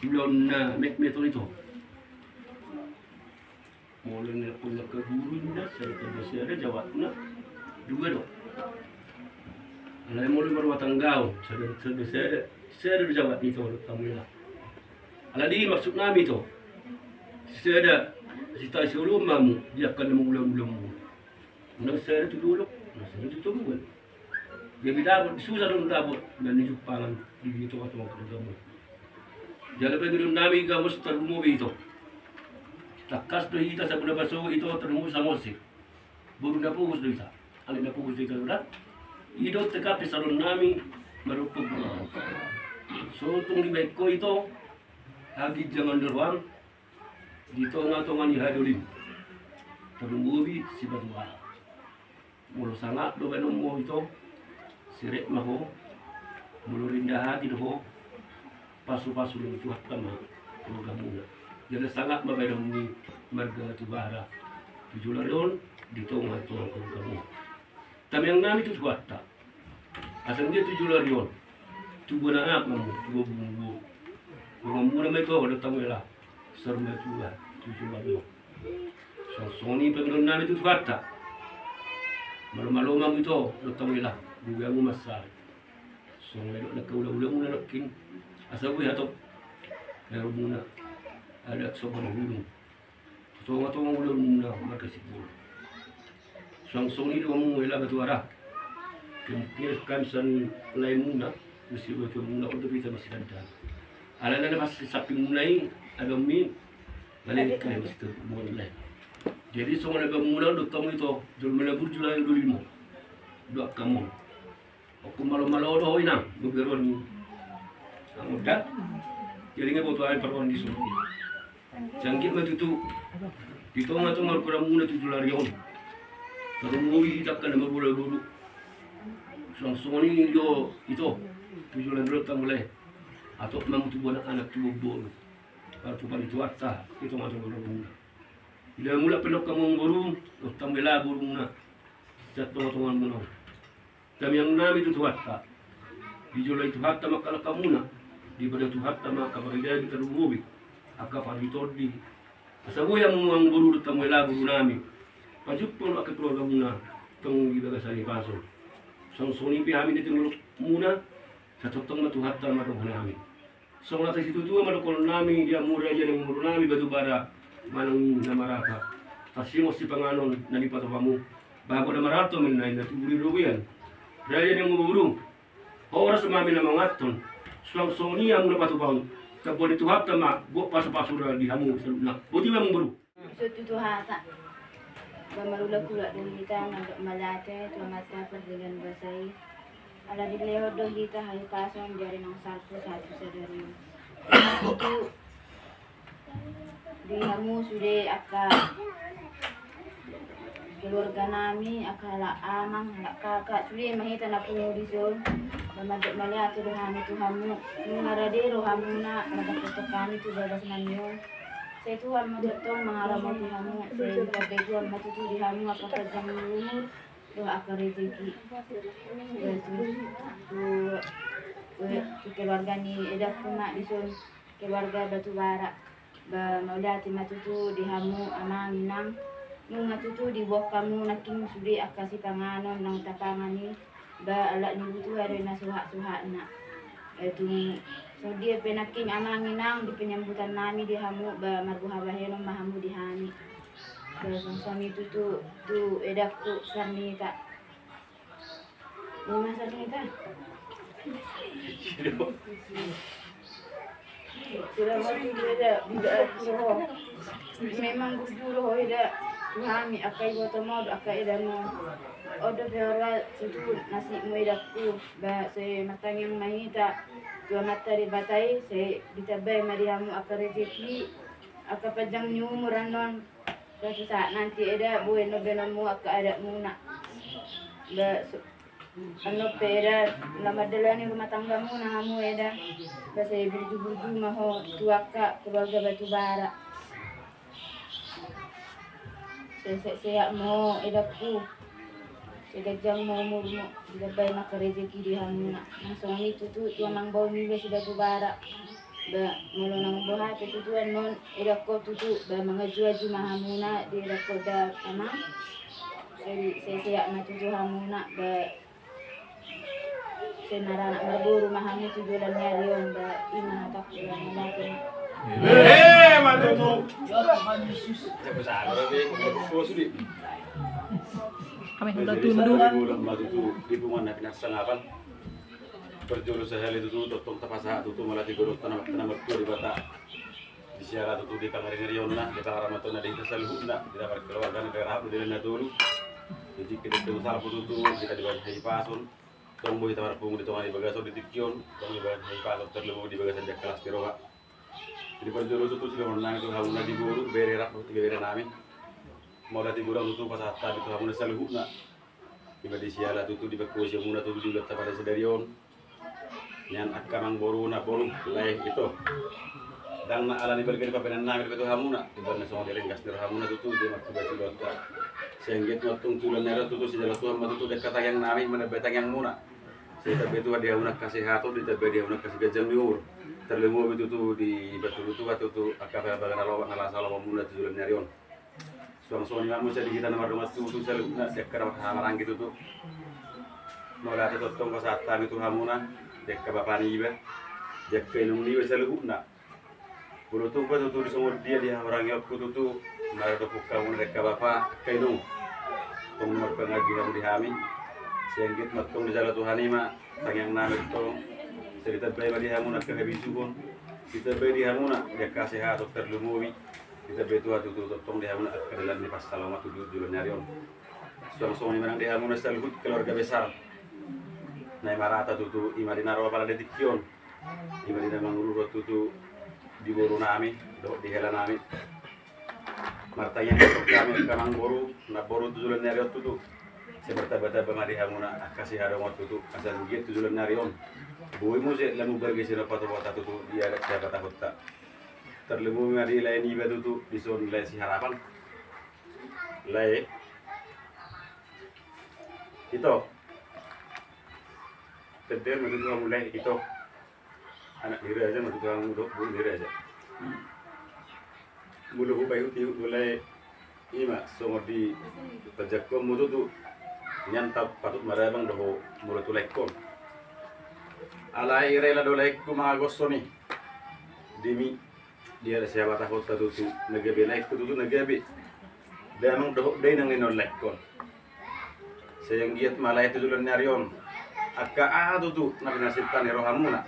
ulaon na metmet on ito. Molo na pola ka guru inna, sada tanda sada jawabna dua do. Alai molo marumah tangga on, sada tanda sada, sada do jawab ni ito, dohot hamu hela. Alai di maksud nami ito, sada sita siolom hamu di angka na mangula-ula muna. Unang sada tu dolok, unang sada tu toruan. Gabe dapot, susa do dapot na nijumpangan di tongatonga keluargamu. Jala pangidoan nami gabos tarlumobi ito. Tangkas do hita sahat na paso ito tarlumobi Samosir. Boru na pogos do hita. Anak na pogos do hita do da. I do tekap pe saron nami marumpuk do. So tung dibaen ho ito haginjangan ni roham di tongatonga ni hadolim. Tarlumobi Sibatubara. Molo sangap do baenonmu ito, serep ma ho. Molo rendah hati do ho, pasupasu ni Tuhanta ma keluargamuna. Jala sangap ma baenon ni marga Batubara tu joloan on di tongatonga keluargamuna. Tamiang nami tu Tuhanta. Asa anggiat tu joloan on tubu anak ma hamu, tubu boru. Donganmuna ma ito dohot hamu hela, saur matua tu joloan on. Suang songon i pangidoan nami tu Tuhanta. Malomalo ma hamu ito dohot hamu hela, gabe hamu mansai. Songon na nidok angka hulahulamuna nangkin, asa boi hatop haroromuna adat sopan ni hulung tu tongatonga ulaonmuna marga Simbolon. Suang songon i do hamu hela Batubara. Kemungkinan hami sian laemuna, masibotohonmuna on dope hita masidandanon. Alana na masisampingmuna i, adong mi, na leleng hami masitopuk muna lae. Jadi songon na baenmuna on dohot hamu ito, jolma na burju lae do limo. Dohot hamu. Okkon malomalo do ho inang, beberon. Anggo da. Jadi nga boto ae parroan di son. Sai anggiat ma tutu di tongatonga keluargamuna tu joloan on tarlumobi hita angka na marboru. Suang songon i do ito tu joloan on dohot hamu lae. Hatop ma hamu tubu anak, anak tubu boru. Partupa ni Tuhanta di tongatonga keluargamuna. Di na mulak pe didok hamu amangboru, dohot hamu hela borumuna, sian tongatongamuna on. Tamiang nami tu Tuhanta. Dijoloi Tuhanta ma angka langkamuna, dipadao Tuhanta ma angka pardaging tarlumobi angka partondi. Asa boi hamu amangboru dohot hamu hela boru nami pajumpang angka keluargamuna tong di bagasan hipas on. Songon i pe hami na tinggalmuna, sai tongtong ma Tuhanta ma dohonon nami. Songon hata ni situatua ma dohonon nami di hamu raja ni amangboru nami Batubara manang Namarata. Tarsongon sipanganon na dipatupa hamu, bagot na marhalto ma ninna, na tubu di robean. Raja ni amangboru, horas ma hami na manganhon. Suang songon i hamu na patupaon, taboan ni Tuhanta ma gok pasupasu di hamu saluhutna. Boti ma amangboru. Songon tutu hata. Ba marulakulak do hita mandok mauliate tu Amanta pardenggan basa i. Ala dilehon do hita hahipason di ari naung salpu sahat tu sadari on. Di hamu sude angka keluarga nami, angka halak amang, halak kakak, sude ma hita na pungu dison. Ba mandok mauliate do hami tu hamu. Nunga rade rohamuna mandapothon hami tu bagas nami on. Sai Tuhan ma tongtong mangaramoti hamu, sai ditambahon Tuhan ma tutu di hamu angka panjang ni umur dohot angka rejeki. Terus tu, tu keluarga ni edangku ma dison, keluarga Batubara. Ba mauliate ma tutu di hamu amang inang. Nunga tutu diboan hamu nangkin sude angka sipanganon naung tapangan i. Ba alat ni butuha do i na suhatsuhatna. Tung songon dia pe nangkin amang inang di penyambutan nami di hamu, ba marboha bahenon ma hamu di hami. Ba songon i tutu tu edangku Sarnita. Ima Sarnita. Sudah mati dia dah, tidak suruh. Memang bujur ho eda tu hami, angka iboto mo dohot angka eda mo. On do pe hora tutu nasibmu edangku, ba sai martangiang ma hita tu Amanta Debata i, sai ditambai ma di hamu angka rejeki, angka panjang ni umur annon. Suatu saat nanti eda, boi na baenonmu angka adatmuna. Ba so, annon pe eda, na mandalani rumah tanggamuna hamu eda. Ba sai burju-burju ma ho tu angka keluarga Batubara. Sai sehat-sehat ma ho edangku. Sai ganjang ma umurmu, ditambai ma angka rejeki di hamuna. Nang songon i tutu tu amangboru niba si Batubara. Ba molo naung boha pe tutu annon edangku tutu, ba mangajuaju ma hamuna di edangku da amang. Sai sehat-sehat ma tutu hamuna, ba sai maranak marboru ma hamu tu joloan ni ari on, ba ima hatangku, ba mauliate ma. Ima tutu. Kami hula tundu. Di punguan na pinasangapan. Parjolo sahali tutu tongtong tapasahat tutu mauliate godang tu Amanta na martua Debata. Di siala tutu di pangaringarionna, di pangaramotonna, di hita saluhutna, di na parkeluargana, di rap, di na tolu. Di tingki di tolu salpu tutu hita dibahen hahipason. Tong boi hita marpungu di tonga ni bagas on di tingki on, tong dibahen hahipason tarlumobi di bagasan jala las ni roha. Jadi parjolo tutu sidohonon nami tu hamuna di boru, bere rap, di bere nami. Mauliate godang tutu pasahat hami tu hamuna saluhutna. Ima di siala tutu dipangkuasi hamuna tutu di ulaonta pada sadari on. Nian angka amangboru, namboru, lae, ito. Ndang na ala ni balga ni papenan nami dope tu hamuna, ibana songon i ringgas ni rohamuna tutu di martuba tu ulaonta. Sai anggiat ma tong tu ulaon ni ari on tutu sijalo Tuhan ma tutu dengka tangiang nami manambai tangiangmuna. Sai ditambai Tuhan di hamuna angka sehaton, ditambai di hamuna angka siganjang ni umur. Tarlumobi tutu di batu tutu, tutu angka pala bagana loba na laho salomamuna tu ulaon ni ari on. Suang songon i ma muse di hita na mardongan tubu saluhutna, di angka na marhahamaranggi tutu. Mauliate tongtong pasahat hami tu hamuna, di angka bapa niba, di angka inong niba saluhutna. Molo tung pe tutu di songon dia dihahamarangihonku tutu, mauliate tongtong hamuna di angka bapa, angka inong. Tong marpangaji hamu di hami. Sai anggiat ma tong dijalo Tuhan i ma tangiang nami tong. Sai ditambai ma di hamuna angka habisuhon. Ditambai di hamuna di angka sehaton tarlumobi. Ditambai Tuhan tutu tongtong di hamuna angka dalan ni pansalongan tutu di ulaon ni ari on. Suang songon i ma nang di hamuna saluhut keluarga besar Namarata tutu, ima di na ro apala di tingki on. Ima di na manguruhon tutu di boru nami dohot di hela nami. Martangiang ma tong hami angka amangboru, namboru tu joloan ni ari on tutu. Sai martambatamba ma di hamuna angka sihadomuan tutu, asa anggiat tu joloan ni ari on boi muse lam umbalga sian ompat ompat tutu di adat sihabatahonta. Tarlumobi ma di lae niba tutu, dison lae Siharapan. Lae. Ito. Tender ma tutu hamu lae, ito. Anak ni raja ma tutu hamu dohot boru ni raja. Molo hupaihutihut do lae, ima songon dipajahaonmu tutu. Nian patut marabang do ho molo tu laengkon. Alai rela do laengku mangagoshon i. Dimi. Dia siapa takut tutu na gabe laengku tutu na gabe. Damang dohot dainang ni na laengkon. Sai anggiat ma lae tu joloan ni ari on. Angka aha tutu na pinasipta ni rohamuna.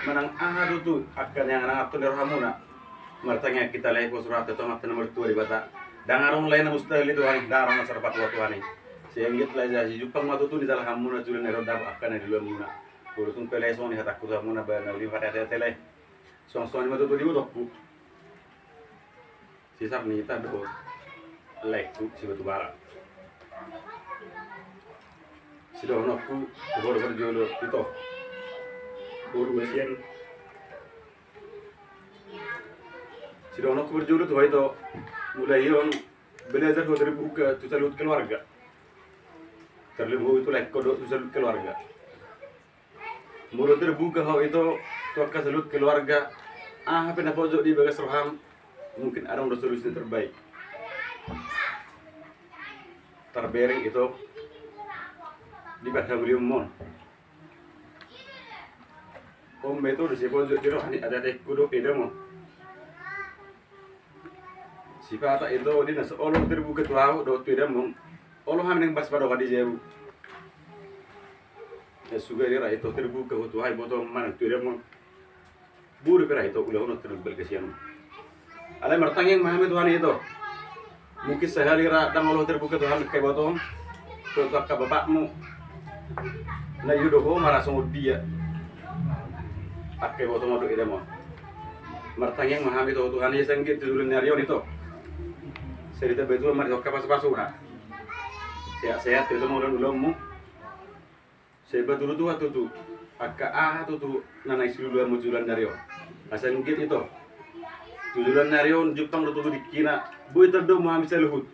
Manang aha tutu angka na niangaton ni rohamuna. Martangiang hita lae, hupasahat hita tu Amanta na martua Debata. Ndang adong lae na mustahil di Tuhan i, ndang adong na so tarpatua Tuhan i. Sai anggiat lae, sai jumpang ma tutu ni jalahanmuna tu joloan ni ari on dapot angka na niluluanmuna. Molo tung pe lae songon i hatangku tu hamuna, bahen na uli ma hata-hata lae. Songon-songon i ma tutu di ibotongku. Sisar ni hita do laengku si Batubara. Sidohononku tu ho do parjolo, ito. Boru hasian. Sidohononku parjolo tu ho, ito. Mulai on belajar ho terbuka tu saluhut keluarga. Terlebih ho, ito, laengkon dohot tu saluhut keluarga. Molo terbuka ho, ito, tu angka saluhut keluarga, aha pe na pojok di bagas roham, mungkin adong do solusi na terbaik. Tarbereng, ito, di parhangoluanmon. On ma, ito, do sai pojok di roha ni ate-atengku dohot edamon. Sipata, ito, di na so olo terbuka tu ahu dohot tu edamon, olo hami naeng pasahat padohan di jabu. Na suga di ra, ito, terbuka ho tu ahu, ibotongku, manang tu edamon. Boi do pe ra, ito, ulahon on tu na balga sian on. Alai martangiang ma hami tu Tuhan i, ito. Mungkin sahali ra ndang olo terbuka tu hami angka ibotongku, tu angka bapakmu. Na ido do ho mara songon dia angka ibotongmu dohot edamon. Martangiang ma hami tu Tuhan i, sai anggiat tu joloan ni ari on, ito. Sai ditambai Tuhan ma di ho angka pasupasuna. Sehat-sehat, ito, ma ulaonmu. Sai ba tutu, tutu, angka aha tutu na naeng siluluanmu tu joloan ni ari on. Asa anggiat, ito, tu joloan ni ari on jumpang do tutu dingkina, boi tardomu hami saluhut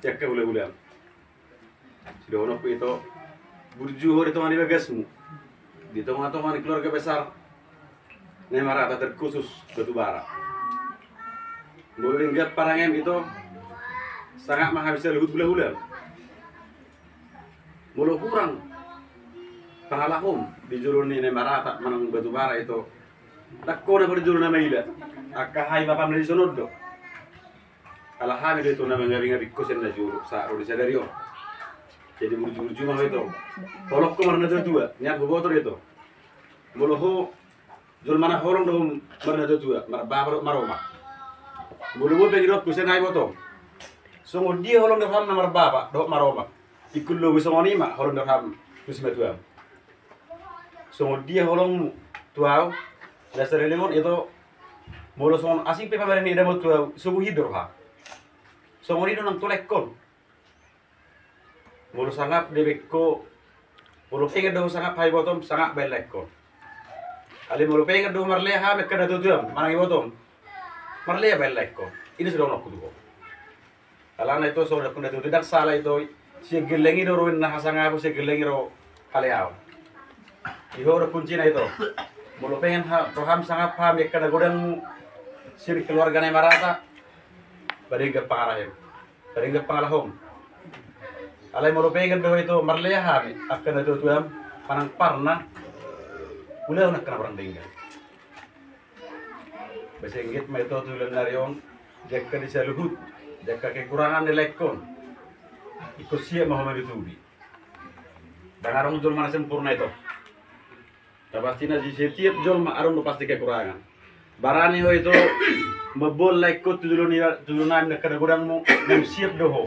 di angka hulahulam. Sidohononku, ito, burju ho di tonga ni bagasmu, di tonga-tonga ni keluarga besar Naimarata, terkhusus Batubara. Molo denggan parangem, ito, sangap ma hami saluhut hulahulam. Molo hurang pangalahom di jolo ni Naimarata manang Batubara, ito, ndang ho na parjolo na maila. Angka hami bapam na dison on do. Ala hami do, ito, na mangabingabi ho sian na jolo sahat ro di sadari on. Jadi burju-burju ma ho, ito. Holong ho marnatuatua, nian huboto do, ito. Molo ho jolma na holong do ho marnatuatua, marbapa dohot maromak. Molo boi pe didok tu sian ahu, ibotongku, songon dia holong ni roham na marbapa dohot maromak, ingkon lobi songon i ma holong ni roham tu simatuam. Songon dia holongmu tu ahu, na saleleng on, ito, molo songon asing pe pamereng ni edamon tu ahu, so boi do roham. Songon i do nang tu laengkon. Molo sangap dibahen ho, molo pengen do ho sangap, ibotongku, sangap bahen laengkon. Alai molo pengen do ho marlea hami angka natuatuam manang ibotongku, marlea bahen laengkon. I do sidohononku tu ho. Alana, ito, songon didok natuatua, ndang sala, ito, sian gelleng i do ro ninna hasangapon, sian gelleng i ro haleaon. Di ho do kuncina, ito. Molo pengen ha-, roham sangap hami angka na godangmu sian keluarga Naimarata, ba denggan pangalahem, ba denggan pangalahom. Alai molo pengen do ho, ito, marlea hami angka natuatuam manang parna, ulahon angka na hurang denggan. Ba sai anggiat ma, ito, tu joloan ni ari on, di angka di saluhut, di angka kekurangan ni laengkon, ingkon siap ma ho manutupi. Ndang adong jolma na sempurna, ito. Tapastina di setiap jolma adong do pasti kekurangan. Barani ho, ito, mamboan laengkon tu jolo ni, tu jolo nami angka na godangmu, naung siap do ho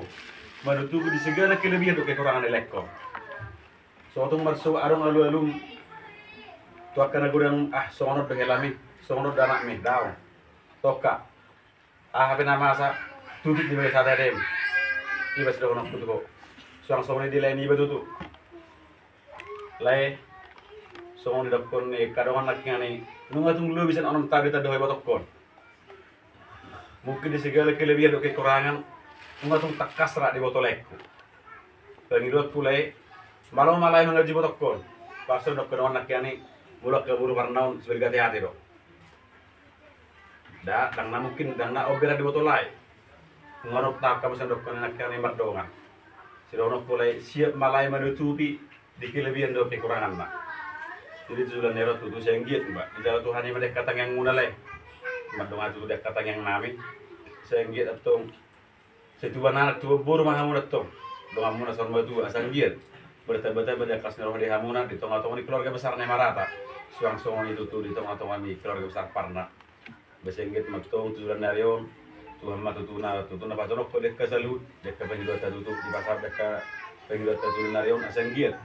manutupi di segala kelebihan dohot kekurangan ni laengkon. So tung marso adong alualum tu angka na godang, ah, songon on do helami, songon on do anakmi, daong. Tongka. Aha pe na masa, tutup di bagas hata dem. I ma sidohononku tu ho. Suang songon i di lae niba tutu. Lae, songon didokkon ni angka dongan nangkiningan i, nunga tung lobi sian onom taon do ho, ibotongkon. Mungkin di segala kelebihan dohot kekurangan, Nunga tung tangkas ra diboto laengku. Pangidoanku lae, malo ma lae mangaji botongkon. Pas songon dokkon on nangkin i, mulak ke boru Parna on, sibergate-ate do. Nda, ndang na mungkin, ndang na on be ra diboto lae. Nunga ro tangkas ma songon dokkon nangkin i mardongan. Sidohononku lae, siap ma lae manutupi di kelebihan dohot kekuranganna. Jadi tu joloan ni ari on tutu sai anggiat ma dijalo Tuhan i ma di angka tangiangmuna lae. Mardongan tutu di angka tangiangnami. Sai anggiat antong sai tubuan anak tubuan boru ma hamuna antong. Donganmuna saur matua asa anggiat bertambah-tambah di angka las ni roha di hamuna di tonga-tonga ni keluarga besar Nemarata. Suang songon i tutu di tonga-tonga ni keluarga besar Parna. Asa anggiat ma antong tu joloan ni ari on, Tuhan ma tutu na, tutu na patondokkon di angka saluhut, di angka pangidoanta tutu, dipasahat di angka pangidoanta tu joloan ni ari on, asa anggiat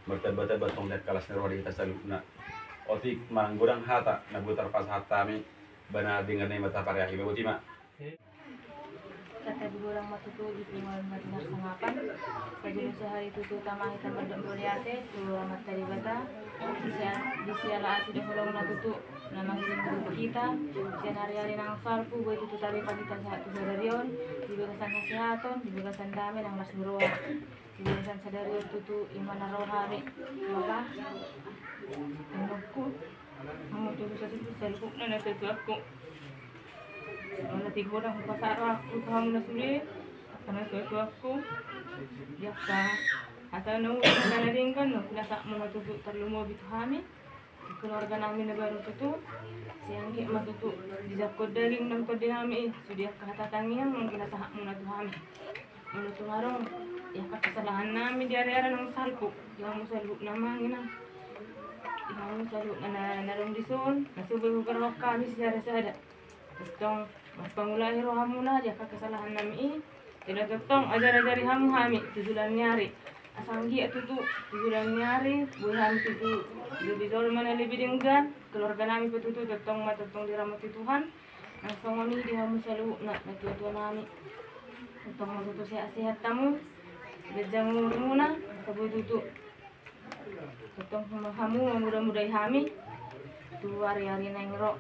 martamba-tamba antong di angka las ni roha di hita saluhutna. Otik ma godang hata na boi tarpasahat hami, ba na denggan i ma tapariahi, ba boti ma. Hata di godang ma tutu di punguan marsangapan. Pajolo sahali tutu tama hita mandok mauliate tu Amanta Debata. Di sia-, di siala asi dohot holongna tutu na mangirim tu hita sian ari-ari na salpu, boi tutu taripar hita sahat tu sadari on di bagasan hasehaton, di bagasan dame nang las ni roha. Di bagasan sadari on tutu i ma na ro hami, Bapa, anakku. Hamu tutu saluhutna natuatuangku. Molo tung godang hupasahat rohangku tu hamu na sude, angka natuatuangku, di angka hata na uli, hata na denggan na pinasahatmuna tutu, tarlumobi tu hami keluarganami na baru tutu. Sai anggiat ma tutu dijangkon daging nang tondi hami i, sude angka hata tangiang na pinasahatmuna tu hami. Molo tung adong i angka kesalahannami di ari-ari na salpu, di hamu saluhutna amang inang, di hamu saluhutna na, na adong dison, na so boi huberehon hami sisada-sada. Tongtong marpangulahi rohamuna di angka kesalahannami i. Jala tongtong ajar-ajari hamu hami tu joloan ni ari, asa anggiat tutu tu joloan ni ari boi hami tutu lobi jolma na lobi denggan, keluarganami pe tutu tongtong ma tongtong diramoti Tuhan. Nang songon i di hamu saluhutna natuatuanami. Tongtong ma tutu sehat-sehat hamu, ganjang umurmuna, asa boi tutu tongtong hamu mamuda-mudai hami tu ari-ari naeng ro.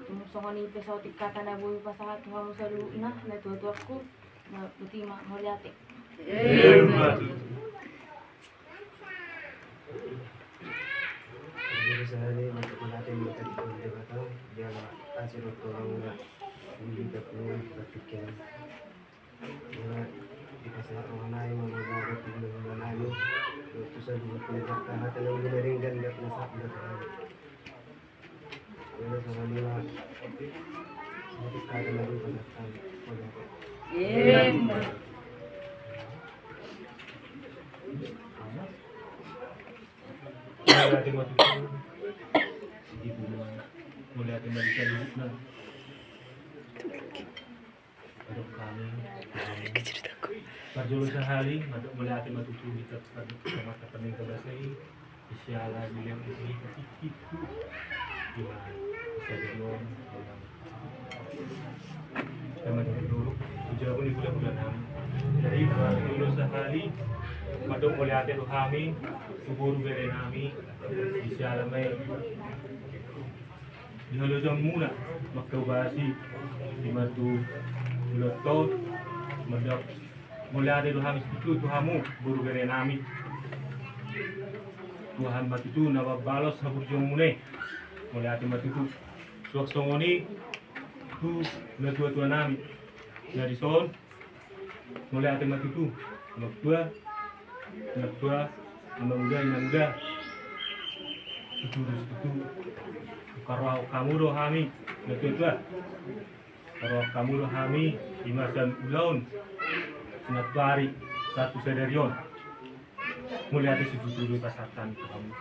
Tung songon i pe saotik hata na boi hupasahat tu hamu saluhutna natuatuangku. Boti ma, mauliate. Emma tutu. Jadi sahali ma tutu mauliate ma tutu tu Debata, jala asi dohot holongna, uli dohot uli, batik i. Jala dipasahat rohanami ma mauliate tu hulahula nami, dohot tu saluhut ni angka hata na uli na denggan, dohot na sahat dohot hami. Jala songon i ma saotik hata na boi hupasahat hami. Mauliate. Emma. Mauliate ma tutu. Di punguan. Mauliate ma di saluhutna. Adong hami. Parjolo sahali mandok mauliate ma tutu di Amanta Pardenggan Basa i. Di siala dilehon ni hita tingki tu, di ma, di sadari on. Sama di dulu tu jabu ni hulahula nami. Jadi parjolo sahali mandok mauliate do hami tu boru bere nami, di siala ma i di halojaonmuna mangkaobasi, di ma tu ulaonta on, mandok mauliate do hami situtu tu hamu boru bere nami. Tuhan ma tutu na mambalos haburjuonmuna i. Mauliate ma tutu. Suang songon i tu natuatua nami na dison. Mauliate ma tutu. Amang tua, amang tua, amang uda, inang uda. Tutu do situtu. Huparrohahon hamu do hami natuatua. Huparrohahon hamu do hami di masa ulaon, sian antuari sahat tu sadari on. Mauliate situtu do hupasahat hami tu hamu.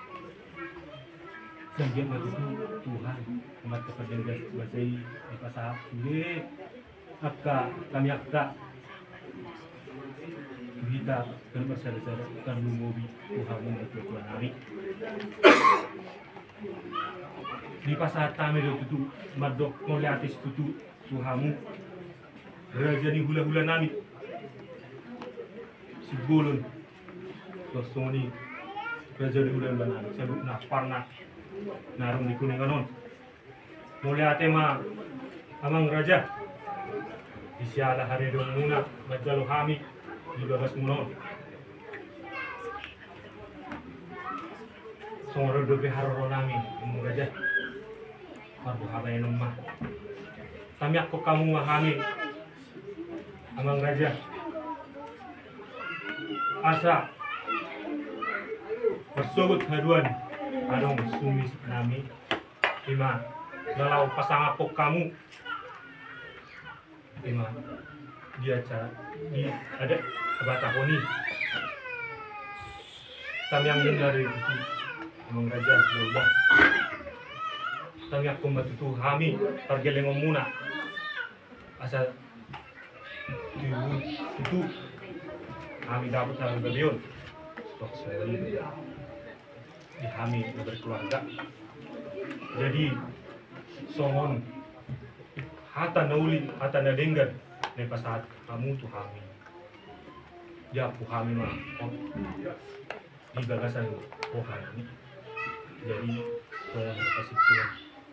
Sai anggiat ma tutu Tuhan, Amanta Pardenggan Basa i, dipasahat sude angka hami angka tu hita, ganup marsada-sada, tarlumobi tu hamu natuatua nami. Dipasahat hami do tutu mandok mauliate situtu tu hamu raja ni hulahula nami Simbolon. Suang songon i raja ni hulahula nami saluhutna Parna na adong di Kuningan on. Mauliate ma amang raja. Di siala haridongmuna manjalo hami di bagasmuna on. Songon on dope haroronami, Amang Raja. Marboha baenon ma. Tamiangkon hamu ma hami, Amang Raja, asa marsogot haduan adong sumis nami, ima na laho pasangaphon hamu, ima di acara, di adat habatahon i. Tamiang ninna do i tutu, Amang Raja, daulah. Tamiangkon ma tutu hami pargellengonmuna, asa tutu, tutu hami dapot hami babion. Stok sendiri di hami na berkeluarga. Jadi songon hata na uli, hata na denggan na pasahat hamu tu hami, diampu hami ma di bagasan boha nami. Jadi songon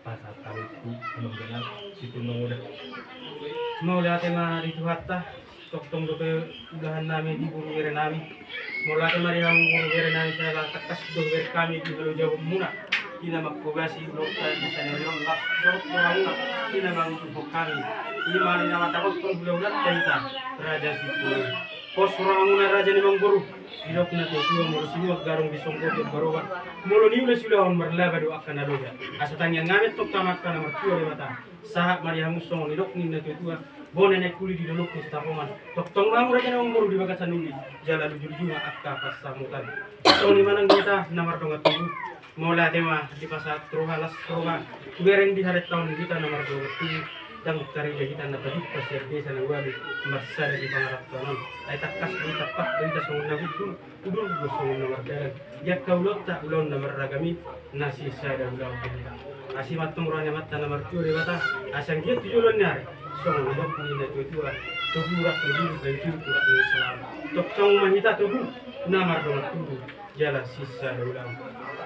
pasahat hami tu Amang Dainang, situtu ma da. Mauliate ma di Tuhanta. Tongtong dope ulahan nami di boru bere nami. Molo ate ma di hamu boru bere nami, sai tangkas do bereng hami di halojaonmuna, di na manghobasi ulaonta di sadari on, las dohot rohamuna di na mangudukhon hami. Ima di na mandapothon hulahulanta hita, Raja Sipulun. Pos rohamuna, raja ni amangboru. Didok na tuatua, molo sinuan gadong disonggot baroba, molo niula siulaon marlaba do angka na loja. Asa tangiang nami tongtong angka na martua Debata. Sahat ma di hamu songon nidok ni na tuatua, bona ni aek huli di dolok ni sitapongan. Tongtong ma hamu raja ni amangboru di bagasan uli, jala lujuluju ma angka pansamotan. Songon i ma nang di hita na mardongan tubu. Mauliate ma dipasahat roha, las roha, hubereng di harentaon hita na mardongan tubu. Ndang tarida hita na pajumpang sian desa na ualu marsada di pangarantoan on. Ai tangkas do hita, pat do hita songon na hundul, hundul do songon na mardalan. Di angka ulaonta, ulaon na marragam i, na sisada ulaon do hita. Asi ma antong roha ni Amanta na martua Debata, asa anggiat tu joloan ni ari, songon nidok ni na tuatua, togu rap ni diri, bangkil tu rap ni salama. Tongtong ma hita togu na mardongan tubu, jala sisada ulaon.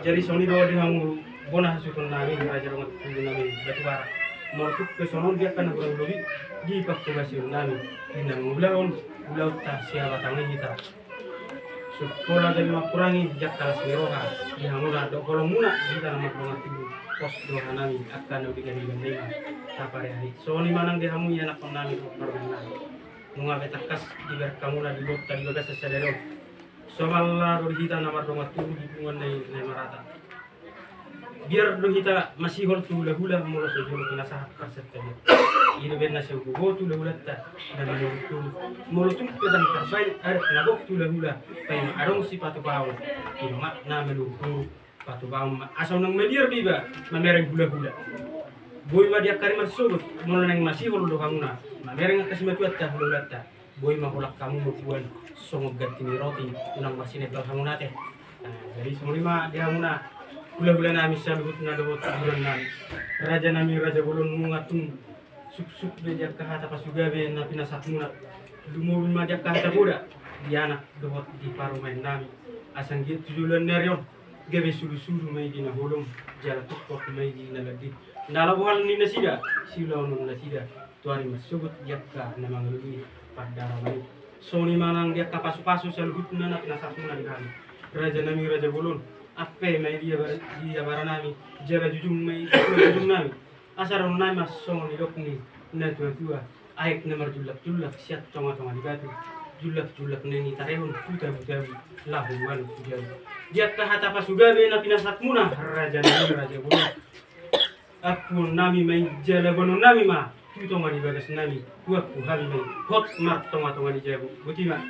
Jadi songon i do di hamu bona hasuhuton nami, raja dongan tubu nami Batubara. Molo tung pe songon on di angka na hurang lobi di panghobasion nami, di na mangulahon ulaonta sihabatahon hita. Sungkun pola gabe mangkurangi di angka las ni roha di hamuna dohot holongmuna di hita na mardongan tubu. Pos do roha nami, angka na uli gabe di banda i ma taparean i. Songon i ma nang di hamu ianakhon nami dohot parumaen nami. Nunga be tangkas dibereng hamuna di ulaonta di bagasan sadari on. Somalna do di hita na mardongan tubu di punguan na i na marata. Biar do hita masihol tu hulahula molo so jolo pinasahat parsentalian. I do baen na sai huboto hulahulanta na manurutturut. Molo tung pe ndang tarbaen adat na gok tu hulahula, paima adong sipatupaon, i ma na manurutturut. Patupaon ma asa unang maliar do iba mamereng hulahula. Boi ma di angka ari marsogot, molo naeng masihol do hamuna mamereng angka simatuanta hulahulanta, boi ma holan hamu mamboan songon ganti ni roti, unang marsinendal hamuna ate. Nah, jadi songon i ma di hamuna hulahula nami saluhutna dohot adoran nami. Raja nami, raja bolon, nunga tung suksuk be di angka hata pasugabe na pinasahatmuna. Lumobi ma di angka hata poda di anak dohot di parumaen nami. Asa anggiat tu joloan ni ari on gabe sulusulu ma i di na holom, jala tungkot ma i di na landit. Na laho bohal ni nasida siulaonon nasida tu ari marsogot di angka na mangalului pandaroman i. Songon i ma nang di angka pasupasu saluhutna na pinasahatmuna di hami. Raja nami, raja bolon, ampe ma i di abara, di abara nami, jala jujung ma i di jujung nami. Asa dohonon nami ma songon nidok ni na tuatua, aek na marjullakjullak sian tongatonga ni batu, jullakjullak na nitarehon tu tabutabu laho manuk tu jabu. Di angka hata pasugabe na pinasahatmuna, raja nami, raja bolon, ampuon nami ma i jala boanon nami ma tu tonga ni bagas nami, huampu hami ma i hot martongatonga ni jabu. Boti ma.